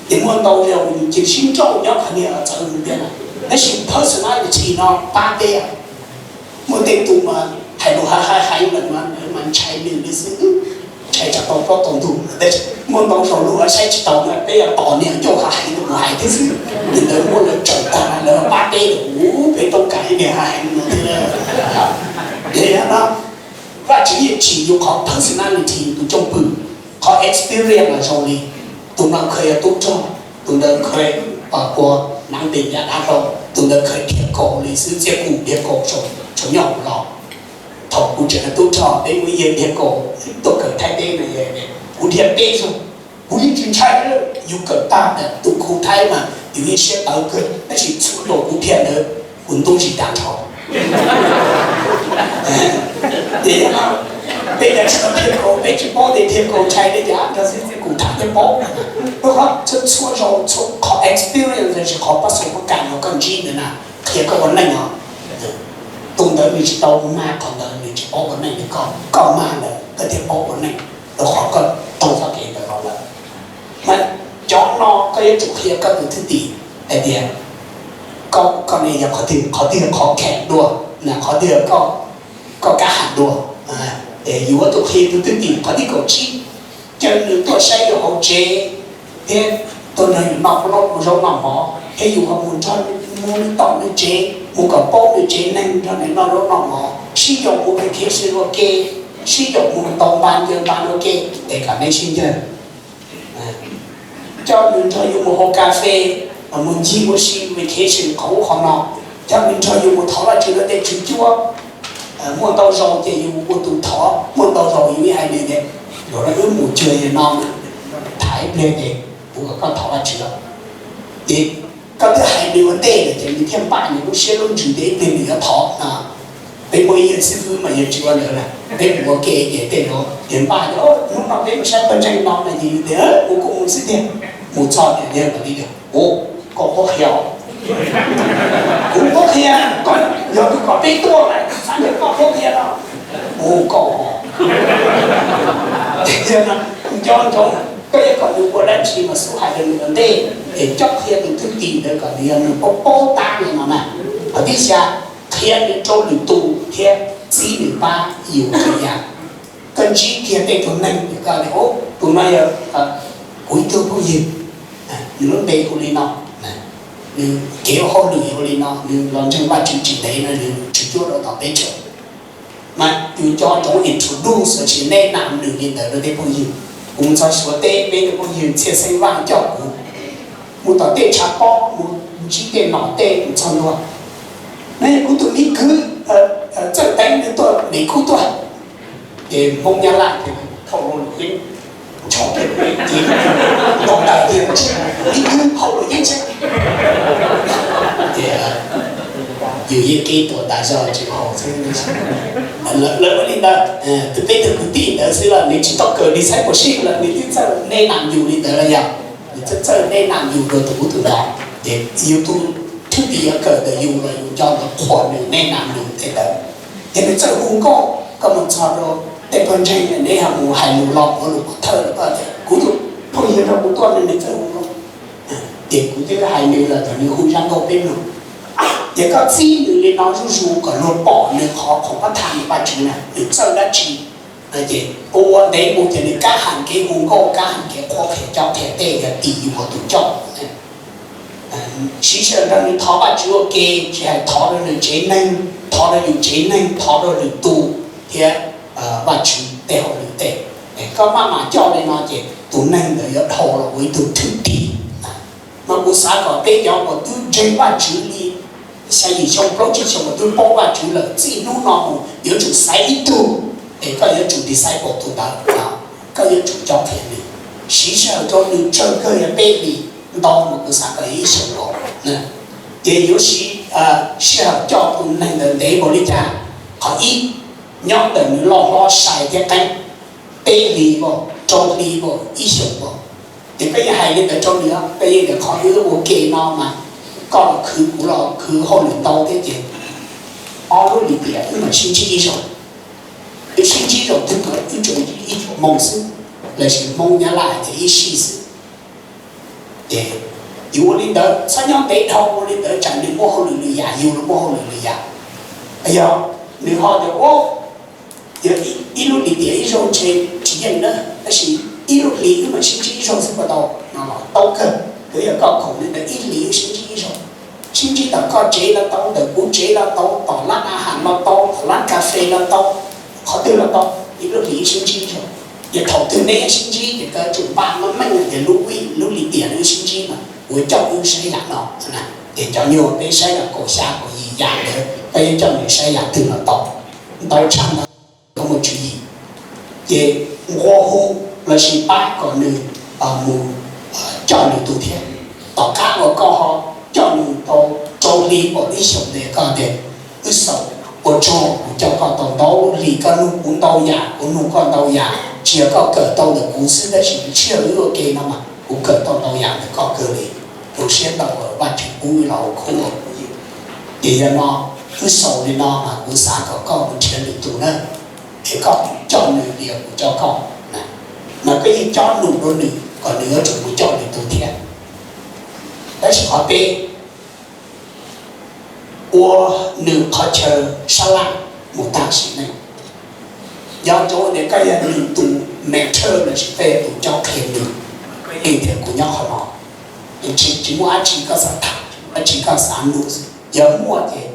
Ces muaj ntau zaus yus cia sib nrauj nyob qhov niag txawv mus tiag. Tab sis personality no pab peb. Muaj tej tus mas hais lus hav heev lawm mas ntshai nws li xwb, ntshai tsam tau plaub tau ntug. Muaj ntau zaus lus saib tsis taus na, peb yuav tos niam ncauj hav heev tus mus hais thiab xwb, ces ntawd muaj lawv tsawm tag lawv pab peb lawm, peb toob kas niam hav heev no thiab. Ces no, Vajtswv yeej tsim yus qhov personality, tus coob pwm, qhov experience los zoo li, tus no kheev yog tub rog, tus ntawd kheev ua nab ntees yav dav hlau, tus ntawd kheev dhia kaus li xwb, txiaj kum dhia kaus tsaus nyob los. Thaum kuv tseem yog tub rog peb muaj ib yam dhia kaus tuaj kawm Thaib teb no, kuv dhia peb xwb, kuv yeej tsis ntshai. Yus kawm tag ntawm tus khu Thaib mas yus yeej siab tawv kawg, tab sis txhua zaus kuv dhia ntawd kuv ntub tsis tag nrho. Ces peb cov tsis tau dhia kaus peb tsis paub tias dhia kaus ntshai li cas, nrog xib txiaj kum tham thiaj paub. Rau qhov txhua txhua zaus txhua qhov experience los sis qhov pab xaus pab kam uas koj ntsib ntawd na, qhia koj ua neej os. Tus ntawd nws tsis tau mag qhov ntawd, nws tsis paub ua neej li koj, koj mag lawm koj thiaj paub ua neej, rau qhov koj taug txoj kev ntawd los lawm. Mas cov no koj yuav tsum qhia koj tus thwj tim hais tias koj, koj ne yog qhov twg, qhov twg yog qhov kheem dua, qhov twg yog koj kab ham dua. Yus yuav tsum qhia tus thwj tim qhov thib kaum tsib, caw nws tuaj saib yus hauv tsev thiab tuaj nrog yus noj zaub noj mov, thiab yus ho mus nrog, mus tom nws tsev, mus kom paub nws tsev neeg, nrog nws noj zaub noj mov, sib yaum mus vacation ua ke, sib yaum mus ntaus npas ncaws npas ua ke, es kom neb sib ncawg. Coj nws nrog yus mus haus kas fes, mus ncig ua si vacation qhov ub qhov no, coj nws nrog yus mus thov Vajtswv lawv tej tswv cuab. Muaj ntau zaus ces yus ua tus thov, muaj ntau zaus yus hais nws tias, zaum no wb mus cuag li no, thaiv ib pliag ces kuv kom koj thov Vajtswv. Ces koj twb hais nws ua ntej lawm ces nws thiaj npaj nws lub siab lub ntsws tias ib pliag nws yuav thov no. Peb muaj ib yam xib fwb mas yog tsis ua ntawd na, peb mus ua ke ces tej zaum yog npaj tias hnub no peb mus saib pawg ntseeg no no ces yus tias kuv kuj mus xwb tiag. Mus txog tias yog li tias, ua, koj qhuab qhia os. Kuv qhuab qhia, koj yog tus kom peb tuaj mas xav tias koj qhuab qhia no. Ua, koj, nco ntsoov, koj yuav kom nws ua dab tsi mas xub hais rau nws ua ntej, es coj qhia tus thwj tim ntawd kom nws yog nws paub paub tab li no na. Qhov thib xya, qhia nws rau lwm tus thiab txib nws pab yus qhia. Koj ntsib kiag tej tug neeg koj tias, tus no yog kuv ib tug phooj ywg, nws lub npe hu li no, nws kev ua hauj lwm hu li no, nws los ntseeg Vajtswv tsis ntev no, nws tswv cuab rau tom teb chaws. Mas yus nco ntsoov introduce los sis neb nam nws li ntawd rau tej phooj ywg. Kuv mus txog Suav teb, peb tus phooj ywg Txhiaj Xeeb Vaj coj kuv mus tom tej tshav pob, mus ntsib tej nom tej mus txog ntua. Neb, kuv tus me kwv Txawj Teev nws tuaj Mem Kub tuaj. Ces Hmoob Nyab Laj ces hauj lwm yeeb, ntsho pem ces tau daws tiag, me kwv hauj lwm yeeb seb. Yeej qhib tuag tas zog tsis haus xwb. Lawv ua li ntawd, peb tug kwv tij ntawd xwb los nws tsis tau kawm discipleship los nws twb txawj nej nam yus li ntawd los yog nws txawj txawj nej nam yus rau tus ub tus no. Ces yus tus thwj tim yuav kawm ntawm yus los yus nco ntawm qhuas nws nej nam yus tej ntawd. Ces nws txawj hu nkauj, koj mus txog rau tej pawg ntseeg neb ho mus hais lus los ua lus pov thawj los koj tias kuv tus phooj ywg rau kuv tuaj nws txawj hu nkauj. Ces kuv twb hais nws los thaum nws hu zaj nkauj peb mloog. Ces koj txib nws li no zuj zus kom luag pom nws qhov khoom pab tham nws Vajtswv na nws txawj dab tsi. Ces ua ua ntev mus ces nws kab hais kev hu nkauj, kab hais kev qhuab qhia cob qhia tej yog tim yus ua tus coj. Siv sij hawm nrog nws thov Vajtswv ua ke, tsis hais thov rau nws tsev neeg, thov rau yus tsev neeg, thov rau lwm tus thiab Vajtswv tej hauj lwm tej. Koj maj mam coj li no ces tus neeg ntawd yuav dhau los ua ib tug thwj tim. Mas kuv xav kom peb cov uas twb ntseeg Vajtswv li xya yim xyoo plaub tsib xyoo uas twb paub Vajtswv lawm, txij hnub no mus yuav tsum xaiv ib tug es koj yuav tsum disciple tus ntawd, koj yuav tsum cob qhia nws, siv sij hawm rau nws tsawg kawg yog peb hlis, ntau mus kuv xav kom ib xyoos los. Ces yuav siv sij hawm coj tus neeg ntawd ntev npaum li cas? Qhov ib, nyob ntawm nws loj hlob sai thiab qeeb, peb hlis npaum, rau hlis npaum, ib xyoos npaum. Ces peb yeej hais li ntawd rau nws, peb yeej tias qhov wb ua ke no mas koj los khwv kuv los khwv hauj lwm ntau thiab ces ob lub lim tiam wb mam sib ntsib ib zaug. Wb sib ntsib zaum twg mas wb tsuas ntsib ib zaug moo xwb, lossis Hmoob Nyab Laj hais tias ib sij xwb. Ces yus ua li ntawd txhob nyob ntev dhau, ua li ntawd tsam nws muaj hauj lwm lwm yam, yus los muaj hauj lwm lwm yam. Yog nws ho tias ua, yog ib lub lim tiam ib zaug ntshe tsis yeej na, tab sis ib lub hlis wb mam sib ntsib ib zaug xwb puas tau no los tau kawg. Yuav yog koj khoom li ntawd ib hlis wb sib ntsib ib zaug, sib ntsib ntawm koj tsev los tau, ntawm kuv tsev los tau, tom lab a has los tau, tom lab kas fes los tau, qhov twg los tau, ib lub hlis wb sib ntsib ib zaug. Ces thaum twg neb sib ntsib ces koj yuav tsum npaj meej meej tias lub vij lub lim tiam wb sib ntsib mas kuv coj wb saib yam no. Ces cov nyuag peb saib yam kaum xya kaum yim yam ntawd koj yuav coj nws saib yam twg los tau. Ntau tshaj ntawd koj muaj tswv yim. Ces nqua hu lossis pab kom nws mus coj nws tus thiab. Tom qab uas koj ho coj nws tau rau hli npaum ib xyoos ntawd koj tias wb xaus, ua tsaug kuv coj koj tau ntau lub hli, koj nug kuv ntau yam, kuv nug koj ntau yam, tsis yog koj kawm tau ntawm kuv xwb tab sis sij hawm wb ua ke no mas kuv kawm tau ntau yam ntawm koj kawg li. Rau siab ntau, Vajtswv pub los ua khub ua phooj ywg. Ces yog no, wb xaus li no mas kuv xav kom koj mus nrhiav lwm tus na, es koj coj nws li kuv coj koj na, mas koj yeej cob num rau nws kom nws yuav tsum mus coj nws tus thiab. Tab sis qhov peb, ua nws qhov chaw sab laj mus tag sim neej. Nco ntsoov tias koj yog nws tus mentor lossis koj yog tus cob qhia nws, koj yeej tias kuv nyob qhov no, tsis muaj dab tsi koj xav tham, dab tsi koj xav nug, yog muaj ces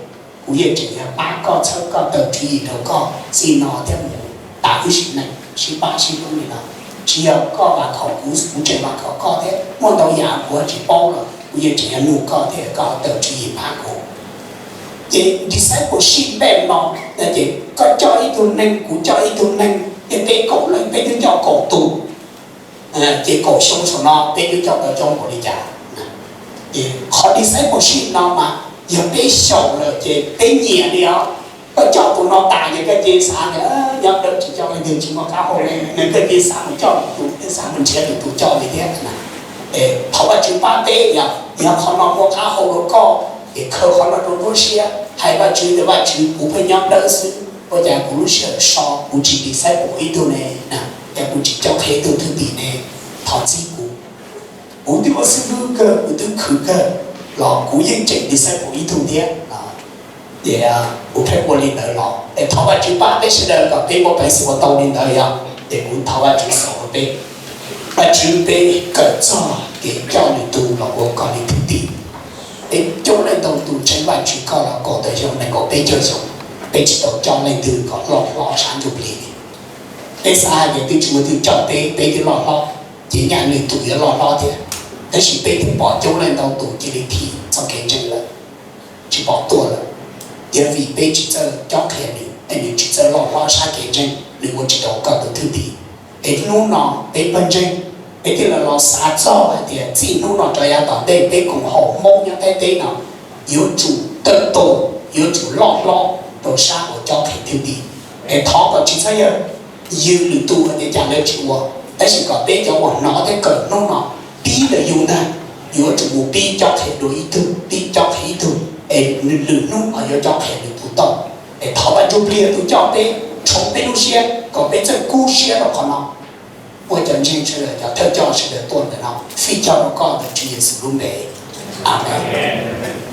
kuv yeej tseem yuav pab koj, txhawb koj, taw tswv yim rau koj txij no thiab mus tas wb sim neej, sib pab sib hlub li no. Tsis yog koj vam khom kuv, kuv tseem vam khom koj thiab, muaj ntau yam kuv tsis paub los kuv yeej tseem yuav nug koj thiab koj taw tswv yim pab kuv. Ces discipleship npe no, ces koj coj ib tug neeg, kuv coj ib tug neeg, ces peb kaum leej peb twb coj kaum tus, ces kaum xyoo saum no peb twb coj tau coob npaum li cas. Qhov discipleship no mas yog peb xyaum lawm ces peb nyiam li os. Koj coj tus no tas ces koj cia li xav tias nyob dawb tsis coj leej twg, tsis muaj qab hau li, nws koj cia li xav mus coj lwm tus, xav mus nrhiav lwm tus coj li thiab. Thov Vajtswv pab peb yog, yog qhov no muaj qab hau rau koj, es khaws qhov no rau nruab siab, hais Vajtswv tias Vajtswv, kuv pheej nyob dawb xwb, ua cas kuv lub sij hawm so kuv tsis disciple ib tug ne, es kuv tsis coj qhia ib tug thwj tim ne, thov txib kuv. Kuv twb ua xib hwb kawg, kuv twb khwv kawg los kuv yeej tseem disciple ib tug thiab. Ces kuv pheej ua li ntawd los es thov Vajtswv pab peb sawv daws kom peb muaj peev xwm ua tau li ntawd yog, ces kuv thov Vajtswv xaus rau peb. Vajtswv, peb kawm txog kev coj lwm tus los ua koj li thwj tim. Peb coob leej ntau tus ntseeg Vajtswv koj los kaum tawm xyoo, nees nkaum peb caug xyoo, peb tsis tau coj leej twg kom loj hlob sab ntsuj plig li. Peb xav hais tias twb tsis muaj twg coj peb, peb twb loj hlob, ces nyaj lwm tus yuav loj hlob thiab. Tab sis peb twb pom coob leej ntau tus cia li thim txoj kev ntseeg lawm, tsis pom tuaj lawm. Yog vim peb tsis txawj cob qhia nws, es nws tsis txawj loj hlob sab kev ntseeg, nws ua tsis tau koj tus thwj tim. Es hnub no peb pawg ntseeg, peb thiaj li los xav txog hais tias txij hnub no rov yav tom ntej peb koom haum Hmoob nyob Thaib teb no yuav tsum tawm tus yuav tsum loj hlob rau sab uas cob qhia thwj tim. Es thov kom tsis txhob yog yws lwm tus hais tias cas lawv tsis ua, tab sis kom peb cov uas hnov thiab kawm hnub no pib ntawm yus ntag, yuav tsum mus pib cob qhia dua ib tug, pib cob qhia ib tug, es lwm hnub ho yuav cob qhia lwm tus tau. Es thov Vaj Ntsujplig tus coj peb, rhauv peb lub siab kom peb txawj kub siab rau qhov no. Muaj cov ntseeg sawv daws, cov thawj coj sawv daws tuaj ntawm no, fij cog rau koj ntawm Tswv Yexus lub npe, Amees.